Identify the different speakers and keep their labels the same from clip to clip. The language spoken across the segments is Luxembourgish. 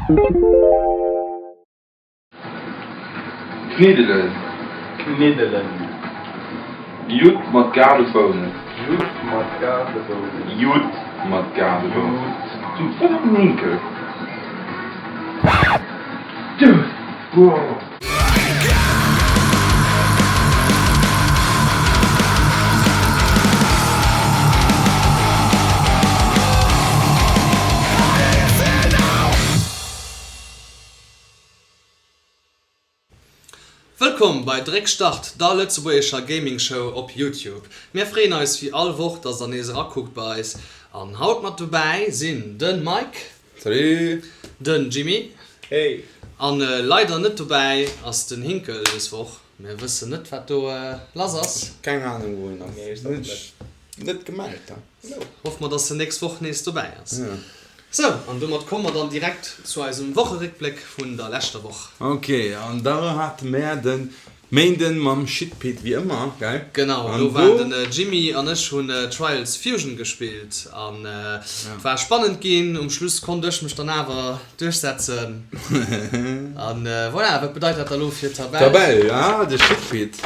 Speaker 1: Kniddelen.
Speaker 2: Kniddelen.
Speaker 1: Judd mat Gaardebounen.
Speaker 2: Judd mat Gaardebounen.
Speaker 1: Judd mat Gaardebounen. Judd. Wat ass en Hinkel? Dude! Wow!
Speaker 3: Wëllkomm bei Dréck Start, der lëtzebuergescher Gaming Show op Youtube. Mir freeën eis wéi all Woch dass der nees erakuckt bei eis an haut mat dobäi sinn den Mike.
Speaker 1: Salut!
Speaker 3: Den Jimmy.
Speaker 2: Hey!
Speaker 3: An leider net dobäi ass den Hinkel des Woch. Mir wëssen net wat do lass ass.
Speaker 1: Keng Ahnung wou en ass. Huet sech net gemellt.
Speaker 3: Hoffe mer dass en nächst Woch nees dobäi ass. Sou, an domat komme mer dann direkt zu eisem Wocheréckbléck vun der leschter Woch.
Speaker 1: Ok, an da hate mär den Méinden mam Shitpit wéi ëmmer, gell?
Speaker 3: Genau, do waren den Jimmy an ech hunn Trials Fusion gespillt an et war spannend ginn. Um Schluss konnt ech mech dann awer duerchsetzen an voilà. Wat bedeit dat da lo fir d'Tabell?
Speaker 1: D'Tabell, ja, de Shitpit,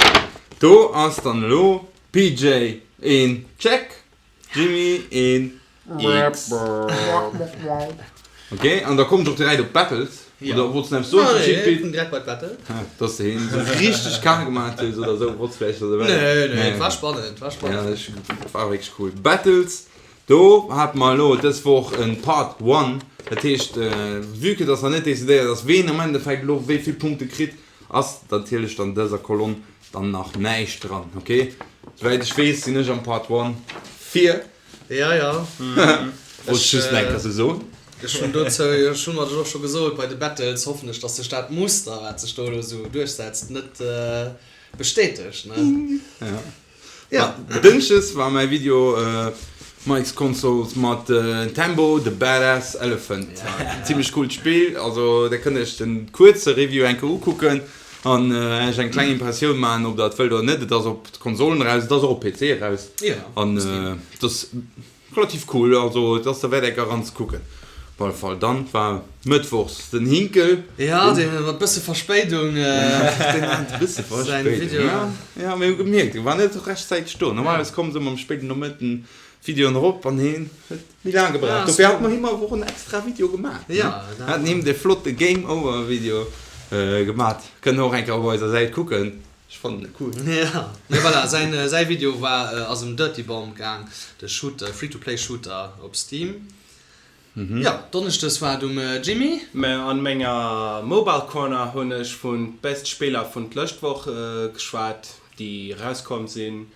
Speaker 1: do ass dann elo PJ een Check, Jimmy een X. Ok, an da kommen ech och direkt op d'Battles. Oder wollts de nach eppes soen zum Shitpit?
Speaker 3: Komm direkt bei d'Battle.
Speaker 1: Dass de hien esou richteg kal gemaat hues oder esou, wollts vläicht oder
Speaker 3: wat? Nee, nee, et war spannend, et war spannend.
Speaker 1: Ja, et war wierklech cool. Battles, do hate mer elo dës Woch en Part One. Dat heescht, vue que dass nach net decidéiert ass, ween am Endeffekt elo wéi vill Punkte kritt, ass natierlech dann dëser Kolonn dann nach näischt dran. Ok, souwäit ech weess, sinn ech am Part One vir.
Speaker 3: Ja, ja.
Speaker 1: Wollt ech just nach eng Kéier sou soen.
Speaker 3: Ech hunn dozou, ech hunn mer dat och scho gesot, bei de Battles hoffen ech, dass sech dat Muster, wat sech do elo sou duerchsetzt, net bestätegt, ne?
Speaker 1: Ja.
Speaker 3: Ja.
Speaker 1: Dënschdes war mäi Video Mike's Consoles mat Tembo the Badass Elephant. Zimmlech coolt Spill, also där kënnt iech den kuerze Review eng Kéier ukucken an iech eng kleng Impressioun maachen, ob der et wëllt oder net. Et ass op d'Konsolen eraus, et ass och op PC eraus an et ass relativ cool, also et ass derwäert eng Kéier eranzekucken op alle Fall. Dann war mëttwochs den Hinkel.
Speaker 3: Jo, deen mat bësse Verspéidung
Speaker 1: säin Video. Jo, mir hu gemierkt, e war net rechtzäiteg do. Normalerweis kommen se ëmmer am spéiden Nomëtten d'Videoen erop an hien huet méi laang gebraucht. Dofir hat mer him awer och en extra Video gemaach. Haten him de flotte Game Over Video gemaat. Kënnt och eng Kéier op eiser Säit kucken. Ech fannen e cool.
Speaker 3: Jo, mee voilà, säin säi Video war ass ëm Dirty Bomb gaang, de Shooter, Free to Play Shooter op Steam. Jo, Donneschdes war et um Jimmy.
Speaker 2: Mä an menger Mobile Corner hunn ech vun d'best Spiller vun d'lëscht Woch geschwat, déi erauskomm sinn.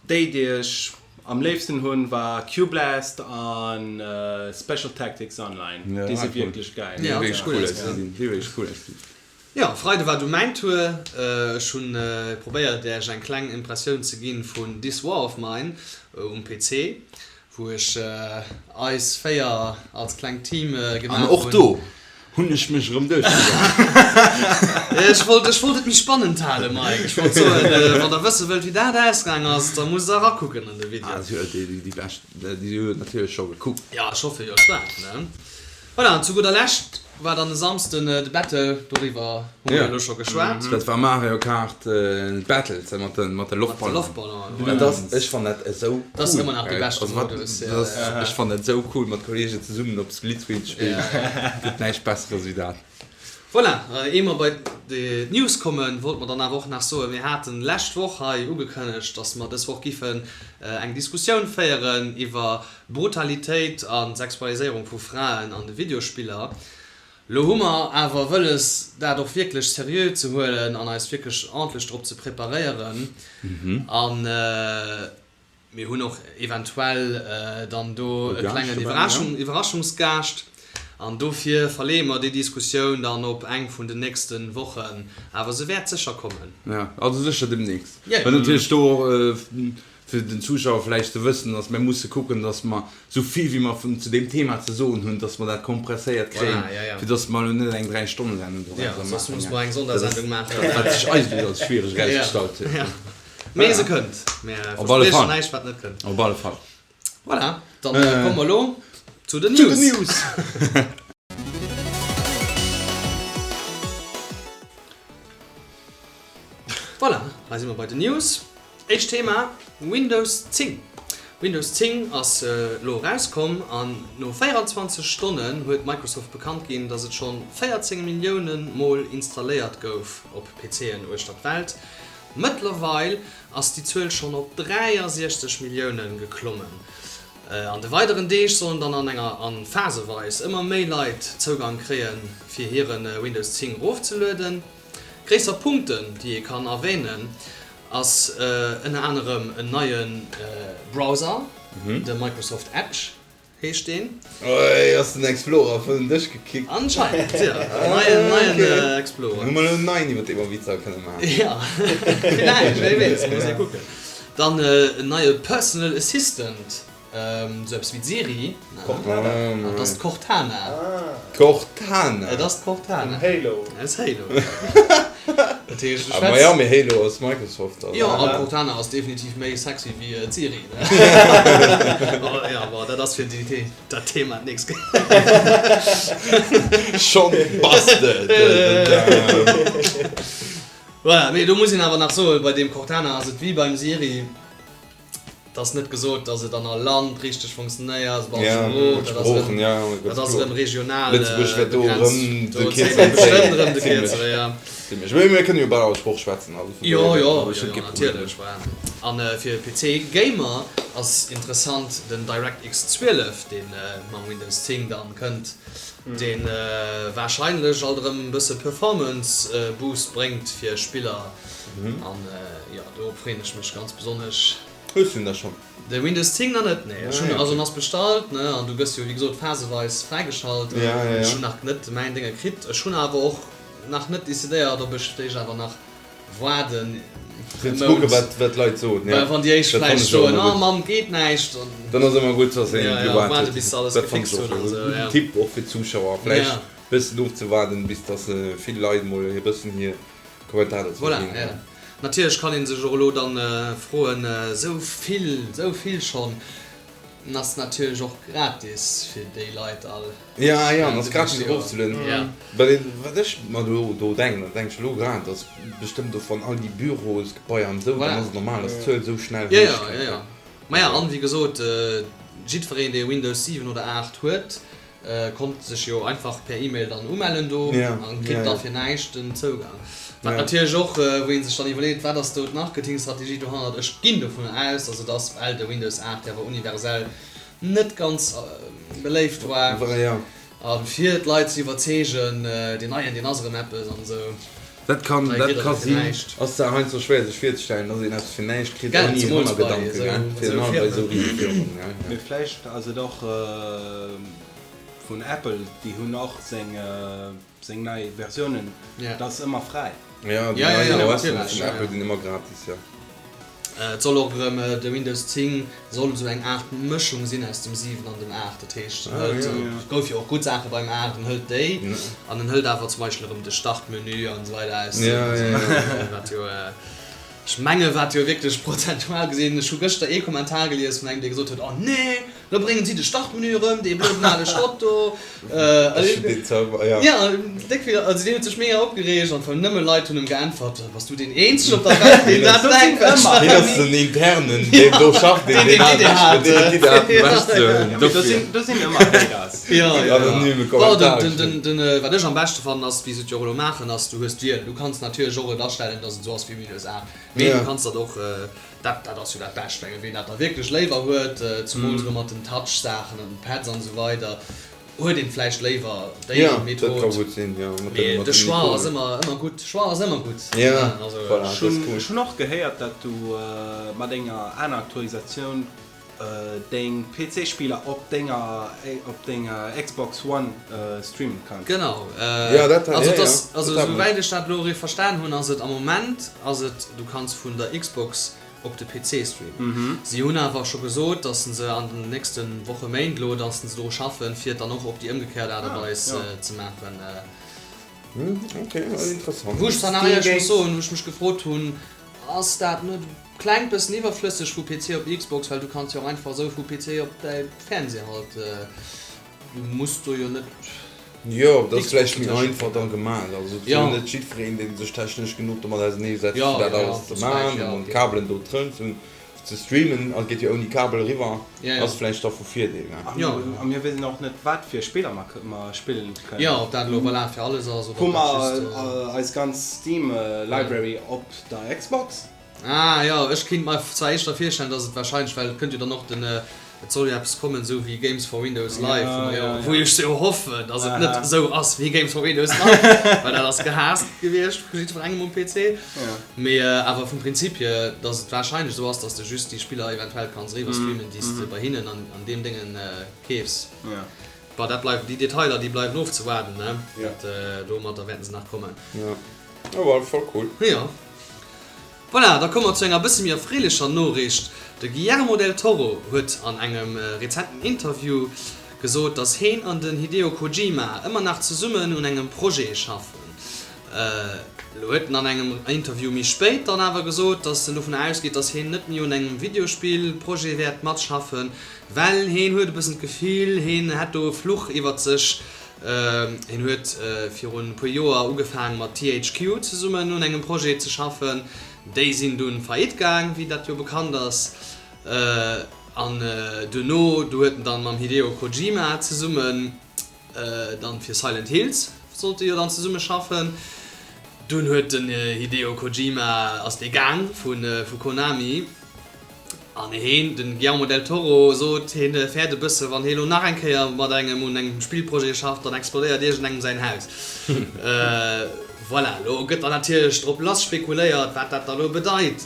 Speaker 2: Déi déi ech am léifsten hunn war Q-Blast an Special Tactics Online. Déi si wierklech gäil.
Speaker 1: Déi wierklech cool ausgesinn. Déi wierklech cool ausgesinn.
Speaker 3: Jo, Freide war du mäin Tour. Ech hunn probéiert iech eng kleng Impressioun ze ginn vun This War of Mine um PC, wou ech eis 4 als klengt Team gemaach
Speaker 1: hunn. An och do Hunn ech mech erëm duerchgesat.
Speaker 3: Ech wollt, ech wollt et méi spannend halen, Mike. Ech wollt soen, wann der wësse wëllt, wéi dat ausgaang ass, da musst der erakucken an de Video.
Speaker 1: Ah, déi, déi bescht, déi hu natierlech scho gekuckt.
Speaker 3: Ja, ech hoffe jo staark, ne? Voilà, an zu gudder Lescht war dann e Samsden de Battle, doriwwer hu mer jo elo scho geschwat.
Speaker 1: Dat war Mario Kart Battles mat de mat de Loftballonen. Dat ass, ech fannen dat esou cool.
Speaker 3: Dat ass ëmmer nach de beschte Modus,
Speaker 1: jo. Ech fannen dat esou cool mat Kollegen zesummen op Splitscreen ze spillen. Gëtt näischt besseres wéi dat.
Speaker 3: Voilà, ier mer bei d'News kommen, wollte mer dann awer och nach soen, mir haten lescht Woch hei ugekënnegt, dass mer dës Woch giffen eng Diskussioun féieren iwwer Brutalitéit an d'Sexualiséierung vu Fraen an de Videospiller. Lo hu mer awer wëlles, dat och wierklech seriö ze huelen an eis wierklech ordentlech drop ze preparéieren. A mir hunn och eventuell dann do e klengen Iwwerraschungsgaascht. An dofir verleeë mer déi Diskussioun dann op eng vun den nächste Wochen. Awer se wäert sécher kommen.
Speaker 1: Jo, also sécher demnächst. Well natierlech do och Fir den Zuschauer vläicht ze wëssen, dass mir musse kucken, dass mer esou vill wéi mer vun zu deem Thema ze soen hunn, dass mer dat kompresséiert kréien, fir dass mer elo net eng Dräi-Stonne-Sendung
Speaker 3: dorauser maachen.
Speaker 1: Wat sech eigentlech als schwiereg erausgestallt huet.
Speaker 3: Mee se kënnt. Mir verspriechen näischt, wat net kënnt.
Speaker 1: Op alle Fall.
Speaker 3: Voilà, dann komme mer elo. Zu den News! Voilà, hei si mer bei den News. Éischt Thema, Windows 10. Windows 10 ass elo erauskomm an no 24 Stonnen huet Microsoft bekannt ginn, dass et schonn 14 Millioune Mol installéiert gouf op PCen uechter d'Welt. Mëttlerweil ass déi Zuel schonn op 63 Millioune geklommen. An de weideren Deeg sollen dann an enger an phaseweis ëmmer méi Leit Zougang kréien fir hire Windows 10 erofzelueden. Gréisser Punkten déi ee kann erwähnen ass ënner anerem en neie Browser, de Microsoft Edge heescht deen.
Speaker 1: Oi, ass den Explorer vun den Dësch gekickt?
Speaker 3: Anscheinend, jo, en neien, neien Explorer.
Speaker 1: Hu mer elo en neien iwwer dee mer Witzer kënne maachen?
Speaker 3: Jo, villäicht, wéi weess, muss ee kucken. Dann en neie Personal Assistant, esou eppes wéi d'Siri.
Speaker 1: Cortana.
Speaker 3: An et ass d'Cortana.
Speaker 1: Cortana.
Speaker 3: Et ass d'Cortana.
Speaker 2: Vun Halo.
Speaker 3: Aus Halo. Dat heescht, du
Speaker 1: schwätz. Ma jo, mee Halo ass Microsoft.
Speaker 3: Jo, an d'Cortana ass definitiv méi sexy wéi d'Siri. Jo, bon, dat ass fir déi, dat Thema d'nächst Kéier.
Speaker 1: Schonn busted.
Speaker 3: Voilà, mee do muss een awer nach soen, bei deem Cortana ass et wéi beim Siri, et ass net gesot, datt et an all Land richteg funktionéiert, also bei all Sprooch, dat ass erëm, dat ass erëm regional
Speaker 1: Lëtzebuerg wäert do erëm
Speaker 3: begrenzt.
Speaker 1: de
Speaker 3: Do zéie
Speaker 1: Kierzeren
Speaker 3: mer bestëmmt
Speaker 1: zéien.
Speaker 3: erëm de Kierzere, ja.
Speaker 1: Zimlech. Mee mir kënnen jo bal all Sprooch schwätzen, also vun
Speaker 3: Jo,
Speaker 1: dohier
Speaker 3: jo,
Speaker 1: hu ech
Speaker 3: jo,
Speaker 1: net
Speaker 3: jo,
Speaker 1: kee Problem.
Speaker 3: natierlech, voilà. An fir PC-Gamer ass interessant den DirectX 12, dee mam Windows 10 dann kënnt. Deen wahrscheinlech alt erëm e bësse Performance Boost bréngt fir Spiller an jo dorop freen ech mech ganz besonnesch.
Speaker 1: Hues du en da schonn?
Speaker 3: De Windows 10 nach net, nee. Ech hunn, also en ass bestallt ne an du gëss jo wéi gesot phaseweis fräigeschalt. Ech hunn nach net mäin Dénge kritt. Ech hunn awer och nach net decidéiert ob ech vléicht awer nach Waarden
Speaker 1: Fir ze kucken, wat d'Leit soen.
Speaker 3: Well wann déi éischt vläicht soen, oh Mamm, geet näischt, dann.
Speaker 1: Dann ass ëmmer gutt, dass een gewaart
Speaker 3: huet. Bis se alles gefixt hunn an esou.
Speaker 1: E gudden Tipp och fir d'Zuschauer, vläicht e bëssen ofzewaarden, bis dass vill Leit mol e bëssen hir Kommentar dozou
Speaker 3: ginn.
Speaker 1: Voilà,
Speaker 3: ja. Natierlech kann ee sech och elo dann froen, esou vill, esou vill schonn, En ass natierlech och gratis fir déi Leit all.
Speaker 1: Ja, ja, en ass gratis erofzelueden. Well wat ech mer do do denken, dat denken ech elo grad, ass bestëmmt och wann all déi Bürosgebaier an esou, dann ass et normal, dass d'Zuel esou schnell
Speaker 3: héich
Speaker 1: kënnt.
Speaker 3: Ja, ja, ja. Maja, an wéi gesot, jiddwereen dee Windows 7 oder 8 huet, Konnt sech jo einfach per Email dann umellen do an kritt da fir näischt den Zougang. Wat natierlech och, wou een sech dann iwwerleet, wat ass do d'Marketingstrategie dohannert? Ech ginn dovun aus, dass et ass, well de Windows 8 jo awer universell net ganz beléift war a fir d'Leit ze iwwerzeegen, deen neien, deen ass erëm eppes an esou.
Speaker 1: Dat kann, dat ka sinn. Ass zwar heiansdo schwéier sech virzestellen, dass een eppes fir näischt kritt ouni Hannergedanken, gell? Virun allem bei esou rise Firmen, gell?
Speaker 2: Mee vläicht ass et och vun Apple, déi hunn och seng seng nei Versiounen, dat ass ëmmer fräi.
Speaker 1: Jo, déi nei OSen vun Apple sinn ëmmer gratis, jo.
Speaker 3: Et soll och erëm, de Windows 10 soll esou eng Aart Mëschung sinn aus dem 7 an dem 8. Dat heescht, en hëlt, et gouf jo och gutt Saache beim 8, en hëlt déi an en hëlt awer zum Beispill erëm de Startmenü an esou weider aus dem, wat jo, ech menge wat jo wierklech prozentual gesinn, ech hu gëschter ee Kommentar gelies vun engem, dee gesot huet, oh nee, Lo bréngen si de Startmenü erëm, dee blöden ale Schrott do. Jo, déck vill, also deen huet sech mega opgereegt an vun nëmme Leit hunn em geäntwert, Bass du deen eenzegen op der Welt, deen dat denkt?
Speaker 1: Hien ass den Internen, deen do schafft, deen deen hat, deen d'Idee hat, en ewech ze huelen.
Speaker 2: Do sinn ëmmer Haters.
Speaker 3: Jo, jo. Bon, den, den, wat ech am beschte fannen ass, wéi se et jo och elo maachen, ass, du hues d'Wiel. Du kanns natierlech och et astellen, dass et esou ass wéi Windows 8, mee du kanns dat och Dat dat ass jo dat Bescht, mengen, ween dat da wierklech léiwer huet, zumools elo mat den Touch-Saachen an den Pads an esou weider, huet een vläicht léiwer déi Method. Mee de Choix ass ëmmer ëmmer gutt, Choix ass ëmmer gutt.
Speaker 2: Ech hunn och gehéiert, dat du mat enger aner Aktualisatioun deng PC-Spiller op denger op denger Xbox One streamen kanns.
Speaker 3: Genau, also et ass, also esouwäit ech dat elo verstan hunn, ass et am Moment ass et, du kanns vun der Xbox op de PC streamen. Si hunn awer scho gesot, datt se an den nächste Woche, Méint elo, datt se dru schaffen, fir et dann och op déi ëmgekéiert Aart a Weis ze maachen. Wou ech zwar nach éierlech muss soen, wou ech mech gefrot hunn, ass dat net e klengt bëssen iwwerflësseg vu PC op Xbox, well du kanns jo och einfach esou vu PC op däi Fernseh halt. du muss do jo net.
Speaker 1: Jo, dat ass vläicht méi einfach da gemaach. Also et ass jo net jiddwereen, dee sech technesch genuch domat auserneesetzt, fir dat alles ze maachen an d'Kabelen do drën ze streamen. Et geet jo ouni Kabel eriwwer, ass vläicht da vu Virdeel.
Speaker 2: A mir wëssen och net, wat fir Spiller mer spillen
Speaker 3: kënnen. Jo, ob dat elo voilà fir alles ass
Speaker 2: oder ob dat just. Hu mer eis ganz Steam Library op der Xbox?
Speaker 3: Ah jo, ech kinnt mer zwar éischter virstellen, dass et wahrscheinlech, well et kënnt jo dann och den, et soll jo eppes kommen esou wéi Games for Windows Live, wou mer jo, wou ech jo hoffen, dass et net esou ass wéi Games for Windows Live, well dat ass gehaasst gewiescht vu jiddwerengem um PC. Mee awer vum Prinzip hier, dass et wahrscheinlech esou ass, dass de just déi Spiller eventuell kanns eriwwer streamen, déi s de bei hinnen an an deem Déngen keefs. Bon, dat bleiwen, déi Detailer, déi bleiwen ofzewaarden, ne, dat domadder wäerten se nach kommen.
Speaker 1: Jo, awer voll cool.
Speaker 3: Jo. Voilà, da komme mer zu enger bësse méi erfreelecher Noriicht. De Guillermo del Toro huet an engem rezenten Interview gesot, datt heen an den Hideo Kojima ëmmer nach zesummen un engem Projet schaffen. Elo huet en an engem Interview méi spéit dann awer gesot, datt en dovun ausgeet, datt heen net méi un engem Videospill-Projet wäert matschaffen, well heen huet e bëssen d'Gefill, heen hätt do e Fluch iwwert sech Hien huet virun e puer Joer ugefaang mat THQ zesummen un engem Projet ze schaffen. Déi sinn dunn faillite gaang, wéi dat jo bekannt ass. An duerno, du huet en dann mam Hideo Kojima zesummen dann fir Silent Hills sollte jo dann zesumme schaffen. Dunn huet den Hideo Kojima ass dee gaang vu Konami. An heen, den Guillermo del Toro, sot, heen fäert e bësse, wann hee lo nach eng Kéier mat engem un engem Spillprojet schafft, dann explodéiert iergendengem säin Haus. Voilà, lo gëtt dann natierlech drop lass spekuléiert, wat dat da lo bedeit.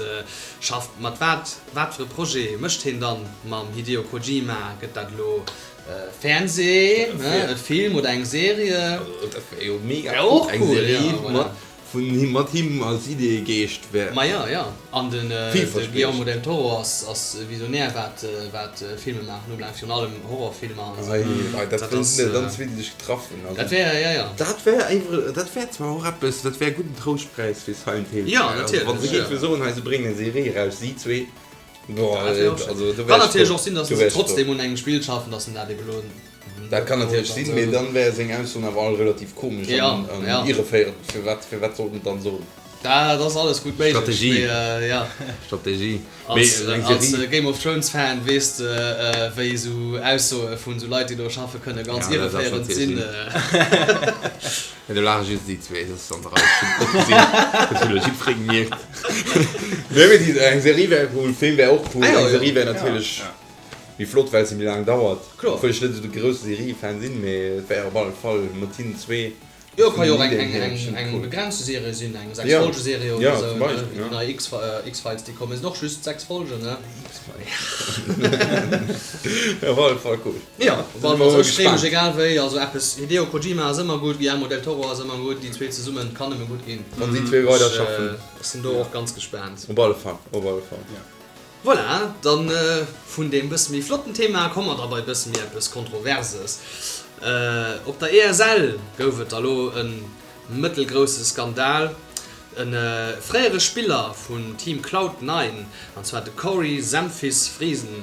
Speaker 3: Schafft mat wat, wat fir e Projet mécht heen dann mam Hideo Kojima? Gëtt dat elo Fernseh, e Film oder eng Serie?
Speaker 1: Dat wär jo mega cool, eng Serie mat Vun him, mat him als Ideegeescht wär.
Speaker 3: Ma jo, jo. An de Guillermo del Toro ass ass e Visionär wat wat Filme maachen ubelaangt, virun allem Horrorfilmer an esou.
Speaker 1: Ei, ei, dat wär net, dann zwee déi sech getraff hunn.
Speaker 3: Dat wär, jo, jo.
Speaker 1: Dat wär iwwer, dat wär zwar och eppes, dat wär e gudden Trouschtpräis fir Silent Hill.
Speaker 3: Jo, natierlech,
Speaker 1: Wann se géife soen, hei se bréngen eng Serie eraus, si zwee,
Speaker 3: boah, also do wär
Speaker 1: ech
Speaker 3: Kann natierlech och sinn, datt se trotzdem un engem Spill schaffen, datt en dat ebe lo.
Speaker 1: Dat kann natierlech sinn, mee dann wäre seng Aussoen awer all relativ komesch an irreféierend. Firwat, firwat sollt en et dann soen?
Speaker 3: Dat ass alles gutt méiglech,
Speaker 1: Strategie.
Speaker 3: mee ja.
Speaker 1: Strategie.
Speaker 3: Mee eng Als Serie. Game of Thrones Fan weess de wéi esou Aussoe vun esou Leit déi do schaffe kënne ganz
Speaker 1: Ja, dat ass
Speaker 3: irreféierend sinn.
Speaker 1: natierlech. Mee do laache just déi zwee, dat ass an der Rei. Ech hunn et net gesinn, dat huet elo jiddweree gemierkt. Nee, mee déi, eng Serie wär cool, Film wär och cool,
Speaker 3: Ah jo,
Speaker 1: eng
Speaker 3: jo.
Speaker 1: Serie wär natierlech. Méi flott well se méi laang dauert.
Speaker 3: Kloer.
Speaker 1: Obwuel ech net esou de grousse Seriefan sinn, mee et wär op alle Fall mat hinnen zwee
Speaker 3: Jo, ka jo och eng eng eng begrenzte Serie sinn, eng 6 Folge Serie oder esou, ne, wéi déi nei X X-Files déi kommen, sinn och just 6 Folgen, ne.
Speaker 1: X-Files. Op alle Fall cool.
Speaker 3: Jo, op alle Fall, ech freeë mech egal wéi, also eppes, Hideo Kojima ass ëmmer gutt, Guillermo del Toro ass ëmmer gutt, déi zwee zesummen kann nëmme gutt ginn.
Speaker 1: Wann si zwee weider schaffen.
Speaker 3: Ech sinn do och ganz gespaant.
Speaker 1: Op alle Fall, op alle Fall.
Speaker 3: Voilà, dann vun deem bësse méi flotten Thema komme mer da bei bësse méi eppes Kontroverses. Op der ESL gouf et da lo e mëttelgrousse Skandal. E fréiere Spiller vun Team Cloud Nine, an zwar de Corey Semfis Friesen,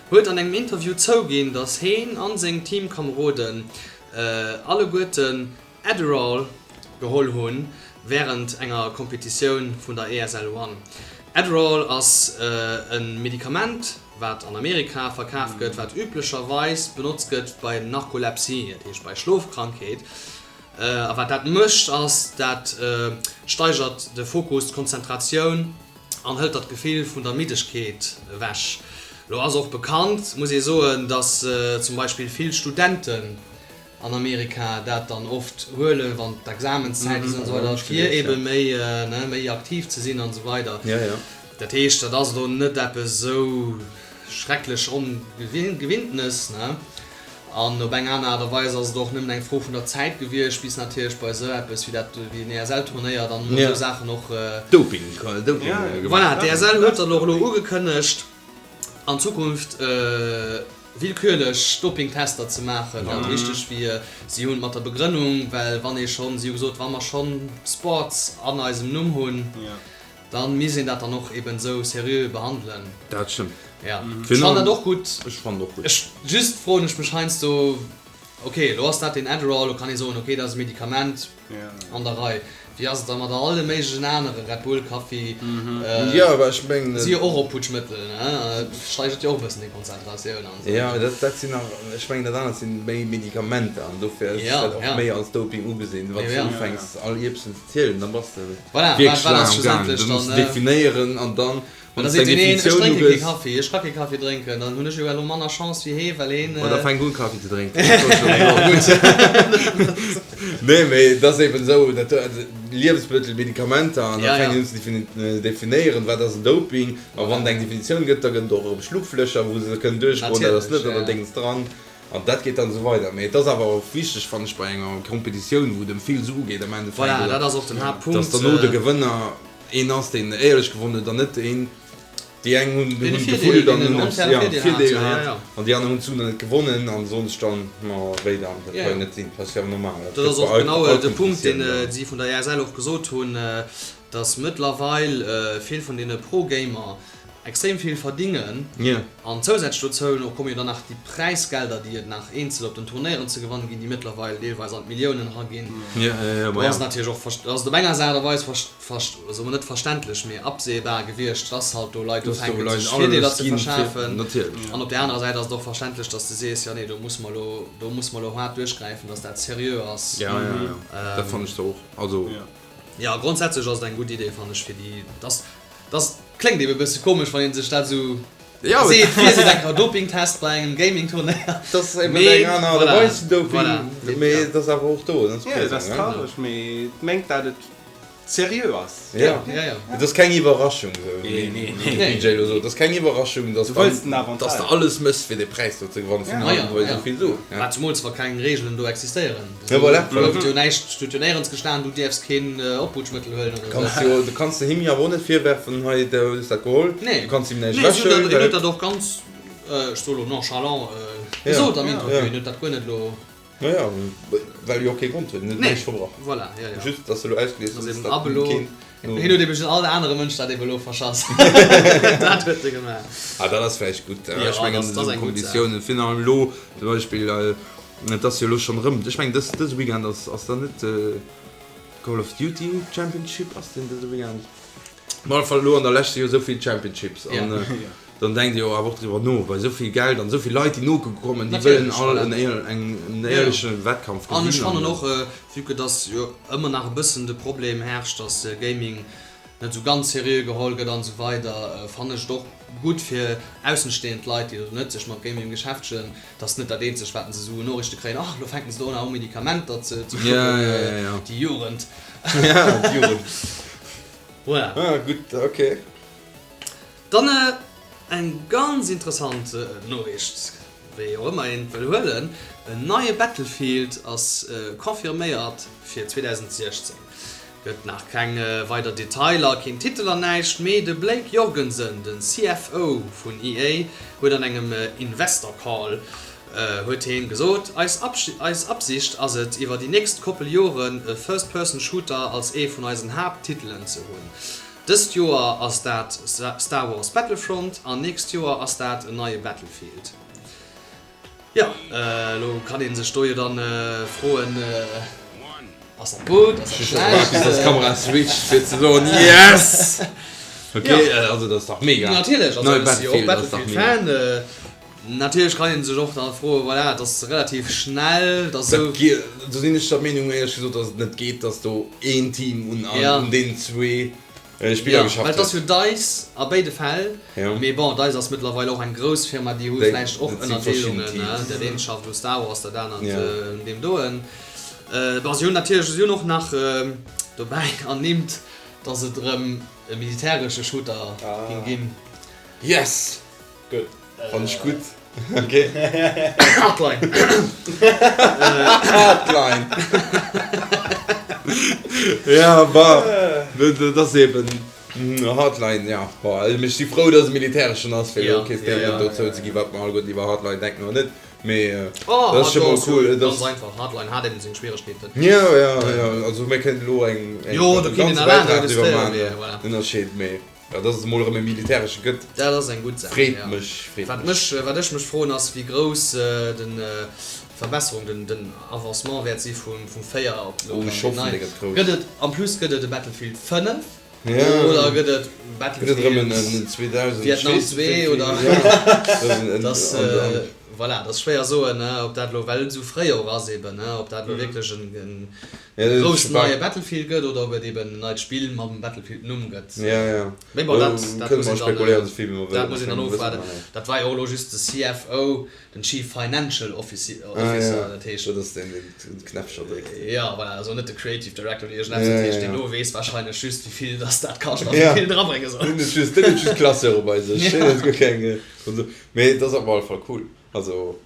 Speaker 3: huet an engem Interview zouginn, datt heen an seng Teamkameroden alleguerten Adderall geholl hunn wärend enger Kompetitioun vun der ESL One. Adderall ass e Medikament, wat an Amerika verkaf gëtt, wat üblecherweis benotzt gëtt bei Narkolepsie, dat heescht bei Schlofkrankheet. A wat dat mécht ass, dat steigert de Fokus, d'Konzentratioun an hëlt der d'Gefill vun der Middegkeet ewech. Lo ass och bekannt, muss ee soen, datt zum Beispill vill Studenten an Amerika dat dann oft huelen, wann d'Examenszäit ass an esou weider, fir ebe méi, ne, méi aktiv ze sinn an esou weider. Dat heescht, dat ass elo net eppes esou schrecklech Ongewinntenes, ne. An op eng aner Aart a Weis ass et och nëmmen eng Fro vun der Zäit gewiescht, bis natierlech bei esou eppes wéi dat, wéi den ESL-Turnéier dann emol esou Saachen och.
Speaker 1: Doping, Doping
Speaker 3: gemaach. Voilà, d'ESL huet dann och elo ugekënnegt, an Zukunft willkürlech Dopingtester ze maachen, dat richteg wier. Si hunn mat der Begrënnung, well wann ee schonn, si hu gesot, wa mer schonn Sports an eisem Numm hunn, da misst een dat dann och eben esou seriö behandelen.
Speaker 1: Dat stëmmt.
Speaker 3: Jo, ech fannen dat och gutt.
Speaker 1: Ech fannen och gutt.
Speaker 3: Ech just froen ech mech heiansdo. Ok, elo ass dat den Adderall, elo kann ee soen, ok, dat ass e Medikament an der Rei. Wéi ass et da mat alle méiglechen anere, Red Bull, Kaffi, si jo och Opputschmëttel, ne? Steigert jo och e bëssen déi Konzentratioun an esou.
Speaker 1: Jo, dat, dat sinn nach, ech mengen dat anert sinn méi Medikamenter an dofir ass dat och méi als Doping ugesinn. Wann s du ufänks all Ierpsen ze zielen, da bass de wierklech laang am Gaang. Da muss de definéieren an dann
Speaker 3: Mä da seet deen een, ech drénke kee Kaffi, ech ka kee Kaffi drénken, dann hunn ech jo elo manner Chance wéi hee, well heen.
Speaker 1: Ma da fänk un Kaffi ze drénken. Nee, mee et ass eben esou, dat Liewensmëttel, Medikamenter, an da fänkt een un ze definéieren, wat ass en Doping. A wann et eng Definitioun gëtt, da gëtt et och erëm Schlupflécher, wou se kënnen duerchgoen, dat ass net an der Déngens dran. An dat geet dann esou weider. Mee et ass awer och wichteg, fannen ech, bei enger Kompetitioun, wou et ëm vill Sue geet am Endeffekt,
Speaker 3: Voilà, dat ass och den Haaptpunkt.
Speaker 1: dass derno de Gewënner een ass, deen éierlech gewonnen huet an net een, déi eng hunn gefullt an hunn eppes, ja, Virdeel gehat an déi aner hunn d'Suen dann net gewonnen an soen sech dann, ma wéi dann, dat ka jo net sinn, dat ass jo awer normal.
Speaker 3: Dat ass och genau de Punkt, deen si vun der ESL och gesot hunn, dass mëttlerweil vill vun deene Pro-Gamer extrem vill verdingen an zousätzlech dozou no komme jo dann nach déi Präisgelder, déi et nach eenzel op den Turnéieren ze gewanne ginn, déi mëttlerweil deelweis an d'Milliounen eraginn. Do ass et natierlech och, ass et op enger Aart a Weis, soe mer net verständlech, mee absehbar gewiescht, dass halt do Leit ufänken sech Virdeeler ze verschafen. An op där anerer Säit ass et och verständlech, dass de sees, jo nee, do musse mer elo, do musse mer elo haart duerchgräifen, dass dat seriö ass.
Speaker 1: Dat fannen ech och. Also.
Speaker 3: Jo, grondsätzlech ass et eng gutt Idee, fannen ech, fir déi, dass, dass, kléngt eben e bësse komesch, wann ee sech dat esou seet, virseet, enker Dopingtest bei engem Gaming-Turnéier.
Speaker 1: Dat ass eben eng aner Aart a Weis vun Doping, mee et ass awer och do,
Speaker 2: et ass présent. Jo, et ass traureg, mee et mengt, dat et seriö ass.
Speaker 1: Jo, et ass keng Iwwerraschung, esou wéi de PJ elo sot, et ass keng Iwwerraschung, dass dass de alles méchs, fir dee Präis do ze gewannen, vun allem, wou esou vill Suen.
Speaker 3: Wat zemools, wa keng Reegelen do existéieren.
Speaker 1: Ja, voilà,
Speaker 3: voilà. Do huet jo näischt, huet jo néierens gestan, du dierfs keen Opputschmëttel huelen
Speaker 1: oder esou. Kanns jo, du kanns de him jo awer och net virwerfen, hei, du hues dat geholl.
Speaker 3: Nee.
Speaker 1: Du kanns him näischt ewech huelen.
Speaker 3: Nee, hien huet dat och ganz, ech soe lo nonchalant gesot am Interview. Hien huet dat guer net elo.
Speaker 1: Ja, ja, well e jo och kee Grond huet, en huet näischt verbrach.
Speaker 3: Voilà, ja, ja.
Speaker 1: Just, dass elo ausgelies
Speaker 3: ass, dass dat keen. Hien huet eben all anere Mënsch dat eben elo verschass. Dat huet e gemaach.
Speaker 1: Ah, dat ass vläicht gutt. Ech mengen, esou Kompetitiounen, virun allem elo zum Beispill, Et ass jo elo schonn erëm, ech mengen dës dëse Weekend ass ass dann net Call of Duty Championship ass deen dëse Weekend? Op alle Fall elo an der Lescht si jo esou vill Championships an dann denkt ee jo awer och driwwer no, bei esou vill Geld an esou vill Leit déi nokucke kommen, déi wëllen all en eng en éierleche Wettkampf
Speaker 3: gesinn. An ech fannen och, vue que dass jo ëmmer nach e bëssen de Problem herrscht, dass Gaming net esou ganz seriö geholl gëtt an esou weider, fannen ech et och gutt fir aussenstehend Leit, déi elo net sech mat Gaming beschäftegen, 't ass net dat eenzegt wat se esou un Noriichte kréien, ach elo fänken se do nach u Medikamenter ze schlucken, déi Jugend.
Speaker 1: Ja, déi Jugend.
Speaker 3: Voilà.
Speaker 1: Ah, gutt, ok.
Speaker 3: Dann eng ganz interessant Noriicht, wéi och ëmmer een et wëll huelen, En neie Battlefield ass confirméiert fir 2016. Gëtt nach keng weider Detailer, keen Titel an näischt, mee de Blake Jorgensen, den CFO vun EA, huet an engem Investor Call huet heen gesot, Eis eis Absicht ass et, iwwer déi nächst Koppel Joren e First Person Shooter als ee vun eisen Haapttitelen ze hunn. Dëst Joer ass dat Star Wars Battlefront an nächst Joer ass dat en neie Battlefield. Jo, elo kann een sech do jo dann froen, ass dat gutt, ass dat schlecht?
Speaker 1: Bis dass d'Kamera switcht fir ze soen Yes! Ok, also dat ass dach mega.
Speaker 3: Natierlech, also ech si jo och Battlefield-Fan. Natierlech kann een sech och da froen, voilà, et ass relativ schnell, et ass esou.
Speaker 1: Do sinn ech der Meenung éierlech gesot, dass et net geet, dass do een Team un deenen zwee Spiller geschafft
Speaker 3: huet. Well et ass jo Dice a béide Fäll, mee bon, Dice ass mëttlerweil och eng grouss Firma, déi hu vläicht och Ënnerdeelungen, dat eent schafft u Star Wars, dat anert un deem doen. Bon, si hunn natierlech, si hunn och nach dobäi ernimmt, datt et erëm e militäresche Shooter géing ginn.
Speaker 1: Yes!
Speaker 2: Gutt.
Speaker 1: Fann ech gutt. Ok.
Speaker 3: Hardline.
Speaker 1: Hardline. Ja, bah, dat ass eben Hardline, ja. Bon, also ech si frou, dass e militäreschen ass, fir elo kee Statement dozou ze ginn, wat mer alleguerten iwwer Hardline denken oder net. Mee dat ass scho mol cool.
Speaker 3: Et ass ganz einfach, Hardline hat eben seng Schwieregkeeten.
Speaker 1: Jo, jo, jo, also mir kënnen elo eng,
Speaker 3: eng ganze Bäitrag driwwer
Speaker 1: maachen, Ënnerscheed, mee. Ja, dass et emol erëm e militäresche gëtt,
Speaker 3: Dat ass eng gutt Saach,
Speaker 1: freet mech, freet
Speaker 3: Wat
Speaker 1: mech.
Speaker 3: mech, wat ech mech froen ass, wéi grouss den. d'Verbesserung, den den Avancement wäert si vum vum 4 op elo dann deen neien. Gëtt et en plus gëtt et e Battlefield 5 oder gëtt et Battlefield Vietnam 2 oder dass voilà, dat ass schwéier soen, ob dat elo well et esou fréi och ass eben, ob dat elo wierklech en groussen neie Battlefield gëtt oder ob et eben en neit Spill mam Battlefield-Numm gëtt. Mee bon, dat dat muss een dann dat muss een dann ofwaarden. Dat war jo och elo just de CFO, den Chief Financial Officer, dat heescht.
Speaker 1: Dat ass deen, deen d'Knäppcher dréckt.
Speaker 3: Jo, voilà, also net de Creative Director oder iergendeppes. Dat heescht, deen do weess wahrscheinlech just, wéi vill dass dat kascht a wéi vill en erabrénge soll.
Speaker 1: Deen huet just, deen huet just Classeure bei sech. Deen huet guer keng. Mee et ass op alle Fall cool. Also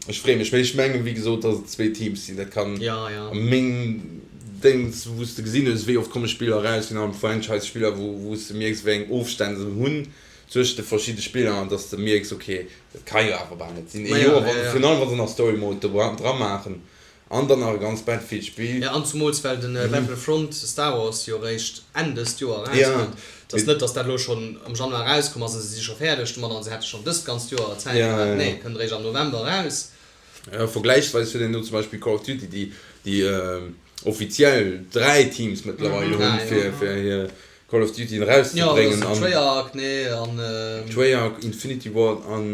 Speaker 1: ech freeë mech. Mee ech mengen, wéi gesot, datt et zwee Teams sinn. Dat kann a meng Déngs, wou s de gesinn hues, wéi oft komme Spiller eraus, virun allem Franchise-Spiller, wou wou s de mierks, wéi eng Ofstänn se hunn zwëscht de verschidde Spiller an datt s de mierks, ok, dat ka jo awer bal net sinn. Ee Joer, virun allem wa se nach Story Mode do dra maachen. An dann nach e ganz Battlefield Spill.
Speaker 3: Jo, an zumools well den Battlefront Star Wars jo eréischt Enn dëst Joer erauskënnt. Et ass net, dass dat elo schonn am Januar erauskomm ass a se si scho fäerdeg domadder an se hätte schonn dëst ganzt Joer Zäit gehat. Nee, et kënnt eréischt am November eraus.
Speaker 1: Jo, vergläichsweis huet een do zum Beispill Call of Duty, déi déi offiziell 3 Teams mëttlerweil hunn, fir fir hir Call of Dutyen erauszebréngen.
Speaker 3: Jo, dat ass Treyarch, nee, an.
Speaker 1: Treyarch, Infinity Ward an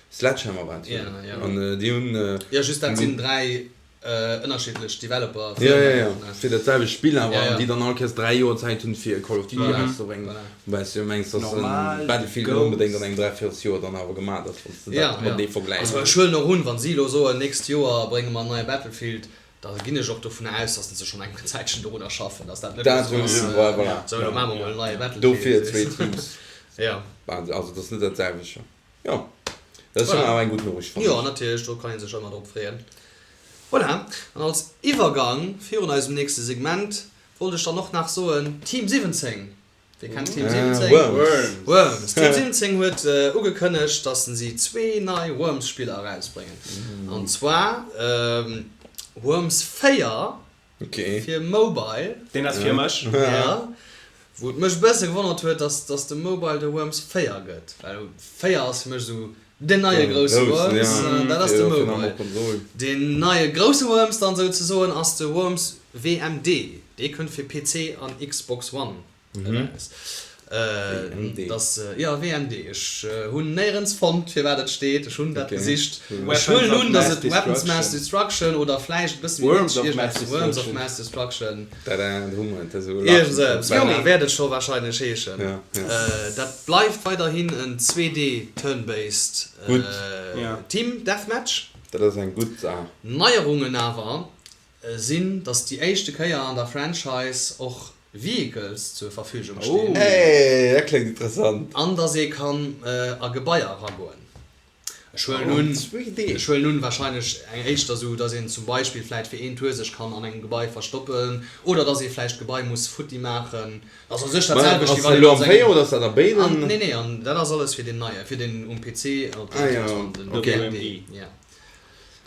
Speaker 1: Sledgehammer war et jo. An déi hunn.
Speaker 3: Jo, just dat sinn 3 ënnerschiddlech Developer.
Speaker 1: Jo, jo, jo, fir dat selwecht Spill awer, an déi dann all Kéiers 3 Joer Zäit hunn, fir e Call of Duty erauszebréngen. Woubäi s du jo mengs, dass e Battlefield net onbedéngt an engem Dräivierelsjoer dann awer gemaach ass, wann s de dat matenee vergläichs.
Speaker 3: Also ech huelen och un, wa si elo soen, nächst Joer brénge mer en neie Battlefield, da ginn ech och dovun aus, dass se schonn eng Zäitchen dorunner schaffen, dass dat net elo esou ass, sou elo maache mer mol en neie Battlefield.
Speaker 1: Dofir zwee Teams. Also dat ass net dat selwecht. Jo, dat ass jo awer eng gutt Noriicht,
Speaker 3: fannen ech. Jo, natierlech, do kann ee sech ëmmer drop freeën. Voilà, an als Iwwergang virun eisem nächste Segment wollt ech dann och nach soen, Team 17, wie kennt Team 17?
Speaker 1: Worms!
Speaker 3: Worms! Team 17 huet ugekënnegt, dass si zwee nei Worms-Spiller erausbréngen, an zwar Worms 4
Speaker 1: Okay.
Speaker 3: Fir Mobile.
Speaker 2: Deen ass fir mech.
Speaker 3: Ja. Wou et mech e bësse gewonnert huet, dass dass de Mobile de Worms 4 gëtt. Well 4 ass fir mech esou den neie grousse Worms. Dat ass de Mobile. Deen neie grousse Worms dann souzesoen ass de Worms WMD. Dee kënnt fir PC an Xbox One. Eraus. Dass, jo, WMD. Ech hunn néierens fonnt, fir wat et steet. Ech hunn dat gesicht. Ech huelen un, dass et Weapons Mass Destruction oder vläicht e bësse méi niddreg iergendepps Worms of Mass Destruction. Iergend esou eppes, voilà, wäert et scho warscheinlech heeschen. Dat bleift weiderhin en 2D Turn-based Team Deathmatch.
Speaker 1: Dat ass eng gutt Saach.
Speaker 3: Neierungen awer sinn, dass déi éischte Kéier an der Franchise och Vehicles zur Verfügung stinn.
Speaker 1: Hey, dat kléngt interessant.
Speaker 3: An dass ee kann a Gebaier eragoen. Ech huelen un, ech huelen un, wahrscheinlech eng éischter esou, dass een zum Beispill vläit fir een Tour sech kann an engem Gebai verstoppen oder dass ee vläicht d'Gebai muss futti maachen. Dat ass u sech dat selwecht, wéi wann een an sengem.
Speaker 1: Oder ass dat a béiden?
Speaker 3: Nee, nee, an dat ass alles fir deen neie, fir deen um PC an op der Xbox One, den WMD, ja.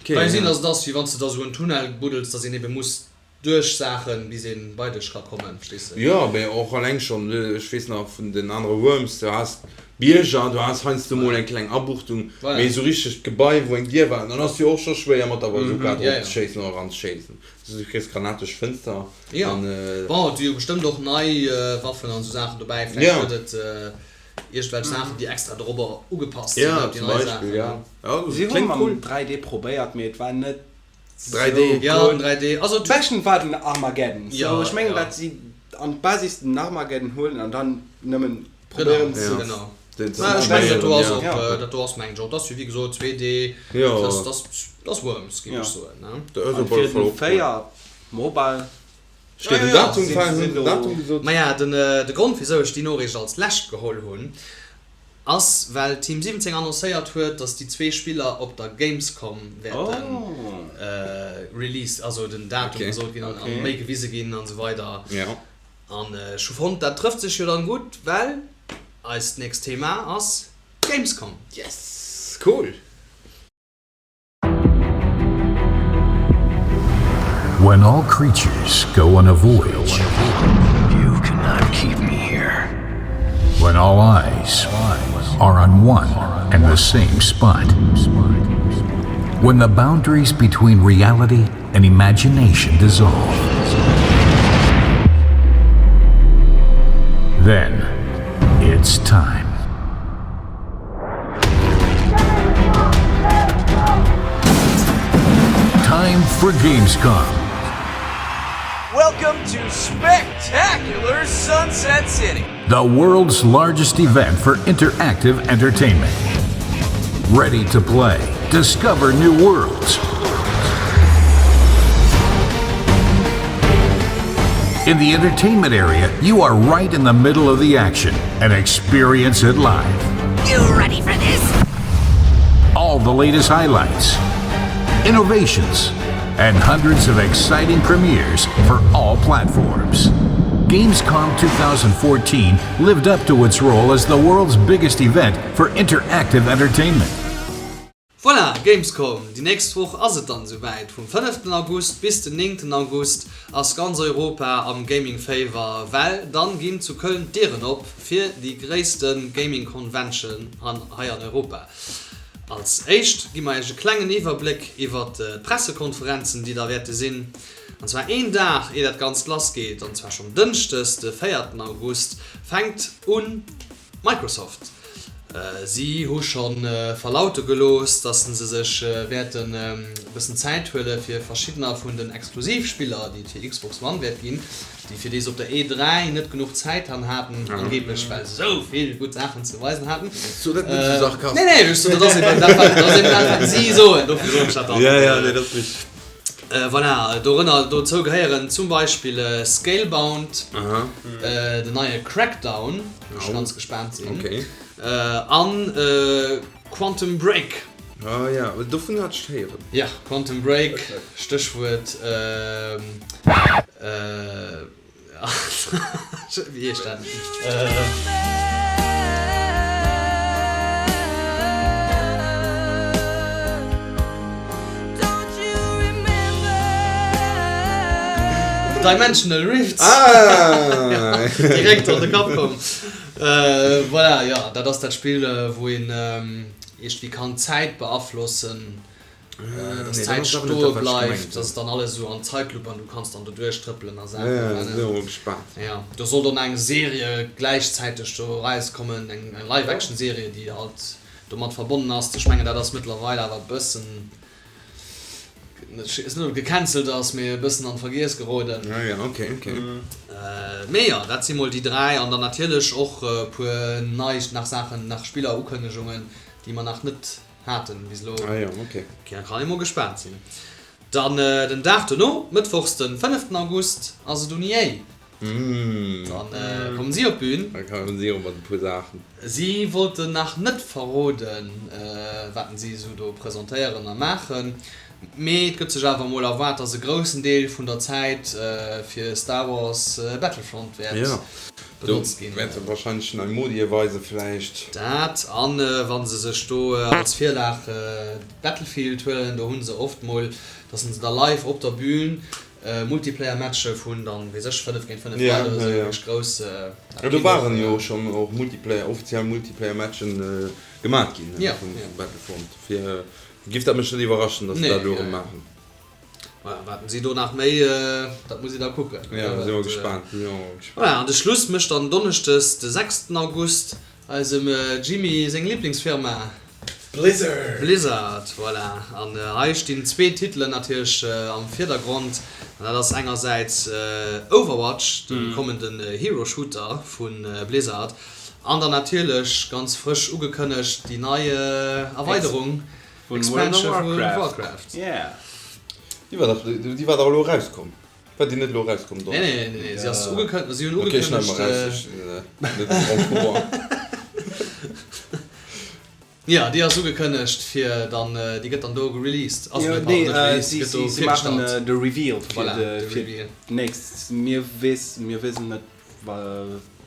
Speaker 3: Kann jo sinn, dass et ass, wéi wann s de da sou en Tunnel buddels, dass een ebe muss duerch Saachen, bis een bei dech ka kommen, verstees
Speaker 1: de? Jo, mee och alleng schonn, ech weess nach vun den anere Worms, du has Bierger, du has heiansdo mol eng kleng Abuchtung, mee esou richteg d'Gebai, wou eng Dier war, dann ass jo och scho schwéier mat der Bazooka drop ze schéissen oder eranzeschéissen. Du kriss Granat duerch d'Fënster
Speaker 3: an. Jo, bon, et si jo bestëmmt och nei Waffen an esou Saachen dobäi, vläicht gëtt et iergendwelch Saachen, déi extra dorobber ugepasst sinn, op déi nei Saachen.
Speaker 2: Si hu mam 3D probéiert, mee et war net
Speaker 1: 3D.
Speaker 3: Ja, den 3D.
Speaker 2: Also d'Beschten war den Armageddon. So, ech mengen dat si an d'Basis den Armageddon huelen an dann nëmmen probéieren
Speaker 3: ze. Genau. Mä ech mengen dat do ass och, dat do ass mengen ech och, dat ass jo wéi gesot 2D, dat ass, dat ass Worms géif ech soen, ne.
Speaker 2: An fir den 4 Mobile.
Speaker 1: Steet en Datum fest? Hunn se en Datum gesot?
Speaker 3: Maja, den de Grond wisou ech déi Noriicht als lescht geholl hunn, ass well Team 17 annoncéiert huet, dass déi zwee Spiller op der Gamescom wäerten released, also den Datum gesot ginn an méi gewise ginn an esou weider. An ech hu fonnt, dat trëfft sech jo dann gutt, well eist nächst Thema ass d'Gamescom.
Speaker 1: Yes! Cool!
Speaker 4: When all creatures go on a voyage.
Speaker 5: You cannot keep me here.
Speaker 4: When all eyes are on one and the same spot. When the boundaries between reality and imagination dissolve. Then it's time. Time for Gamescom.
Speaker 6: Welcome to spectacular Sunset City.
Speaker 4: The world's largest event for interactive entertainment. Ready to play. Discover new worlds. In the entertainment area, you are right in the middle of the action and experience it live.
Speaker 7: You ready for this?
Speaker 4: All the latest highlights, innovations, and hundreds of exciting premieres for all platforms. Gamescom 2014 lived up to its role as the world's biggest event for interactive entertainment.
Speaker 3: Voilà, Gamescom, déi nächst Woch ass et dann esouwäit. Vum fënneften August bis den néngten August ass ganz Europa am Gaming Féiwer, well dann ginn zu Köln d'Dieren op fir déi gréisste Gaming Convention hei an Europa. Als éischt gi mer iech e klengen Iwwerbléck iwwert d'Pressekonferenzen déi da wäerte sinn. An zwar een Dag ier dat Ganzt lass geet, an zwar schonn Dënschdes de véierten August, fänkt un Microsoft. Si hu scho verlaute gelooss, datt se sech wäerten e bëssen Zäit huele fir verschiddener vun den Exklusivspiller, déi et fir Xbox One wäert ginn, déi fir déi se op der E3 net genuch Zäit han haten, angeeblech well se esou vill gutt Saachen ze weisen haten.
Speaker 1: So dat net sou sarkastesch.
Speaker 3: Nee, nee, ech soen, dat ass eben dat, wat, dat ass eben dat, wat si soen, dofir soen ech dat dann.
Speaker 1: Ja, ja, nee, dat ass richteg.
Speaker 3: Voilà, dorënner, dozou gehéieren zum Beispill Scalebound, den neie Crackdown, wou ech ganz gespaant sinn, an Quantum Break.
Speaker 1: Ah ja, dovun hat ech héieren.
Speaker 3: Ja, Quantum Break, Stéchwuert. Wéi heescht dat? Dimensional Rifts.
Speaker 1: Ah!
Speaker 3: Direkt an de Kapp komm. Voilà, jo, dat ass dat Spill, wou een iergendwéi kann d'Zäit beaflossen. Dass d'Zäit stoe bleift, dass et dann alles esou an Zeitlupe an du kanns dann do duerchtrëppelen a Saachen.
Speaker 1: Ja, sinn och mol gespaant.
Speaker 3: Ja, do soll dann eng Serie gläichzäiteg do erauskommen, eng Live-Action-Serie, déi halt domat verbonnen ass. Ech mengen, dat ass mëttlerweil awer e bëssen, ech weess net, ob et gecancelt ass, mee e bëssen an d'Vergiess geroden.
Speaker 1: Ah ja, ok, ok.
Speaker 3: Mee jo, dat si mol déi 3 an dann natierlech och e puer nei nach Saachen, nach Spiller-Ukënnegungen, déi mer nach net Haten bis elo.
Speaker 1: Ah jo, ok.
Speaker 3: Ok, da kann ee mol gespaant sinn. Dann den Dag dono, mëttwochs den fënneften August, ass et un EA. Dann kommen si op d'Bün.
Speaker 1: Da kommen si och mat e puer Saachen.
Speaker 3: Si wollten nach net verroden, waten si esou do presentéieren a maachen, mee et gëtt sech awer mol erwaart, dass e groussen Deel vun der Zäit fir Star Wars Battlefront wäert
Speaker 1: benotzt ginn. Do wäerte se wahrscheinlech nei Modi weisen vläicht.
Speaker 3: Dat, an wa se sech do als Virlag Battlefield huelen, do hu se oft mol, dass se da live op der Bühn Multiplayer-Matche vun dann, weess ech, 5 géint 5 Leit oder sou, wierklech grouss.
Speaker 1: Jo, do waren jo schonn och Multiplayer, offiziell Multiplayer-Matchen gemaat ginn vun Battlefront. Dofir giff dat mech net iwwerraschen, dass se dat elo erëm maachen.
Speaker 3: Voilà, waten si do nach méi, dat muss ee da kucken.
Speaker 1: Ja, da si mer gespaant, si mer gespaant.
Speaker 3: Voilà, an de Schluss mécht dann Donneschdes de sechsten August eisem Jimmy seng Liblingsfirma.
Speaker 2: Blizzard!
Speaker 3: Blizzard, voilà. An hei stinn zwee Titelen natierlech am Virdergrond. An dat ass engersäits Overwatch, de kommenden Hero Shooter vu Blizzard, an dann natierlech ganz frësch ugekënnegt déi nei Erweiderung Expansion vu World of Warcraft.
Speaker 2: Yeah.
Speaker 1: Déi war dach, déi war dach elo erauskomm. War déi net elo erauskomm?
Speaker 3: Nee, nee, nee, nee, si ass ugekënnegt, si hunn
Speaker 1: Okay, schneid
Speaker 3: ugekënnegt.
Speaker 1: mer raus, ech sinn net au courant.
Speaker 3: Jo, déi ass ugekënnegt fir dann, déi gëtt dann do gereleased. Also,
Speaker 2: Jo,
Speaker 3: nee,
Speaker 2: nee,
Speaker 3: pardon, net released,
Speaker 2: si,
Speaker 3: déi gëtt do
Speaker 2: si, si maachen
Speaker 3: virgestallt.
Speaker 2: de Reveal fir
Speaker 3: Voilà,
Speaker 2: de,
Speaker 3: de
Speaker 2: fir
Speaker 3: Reveal.
Speaker 2: d'nächst. Mir weess, mir wëssen net, wa,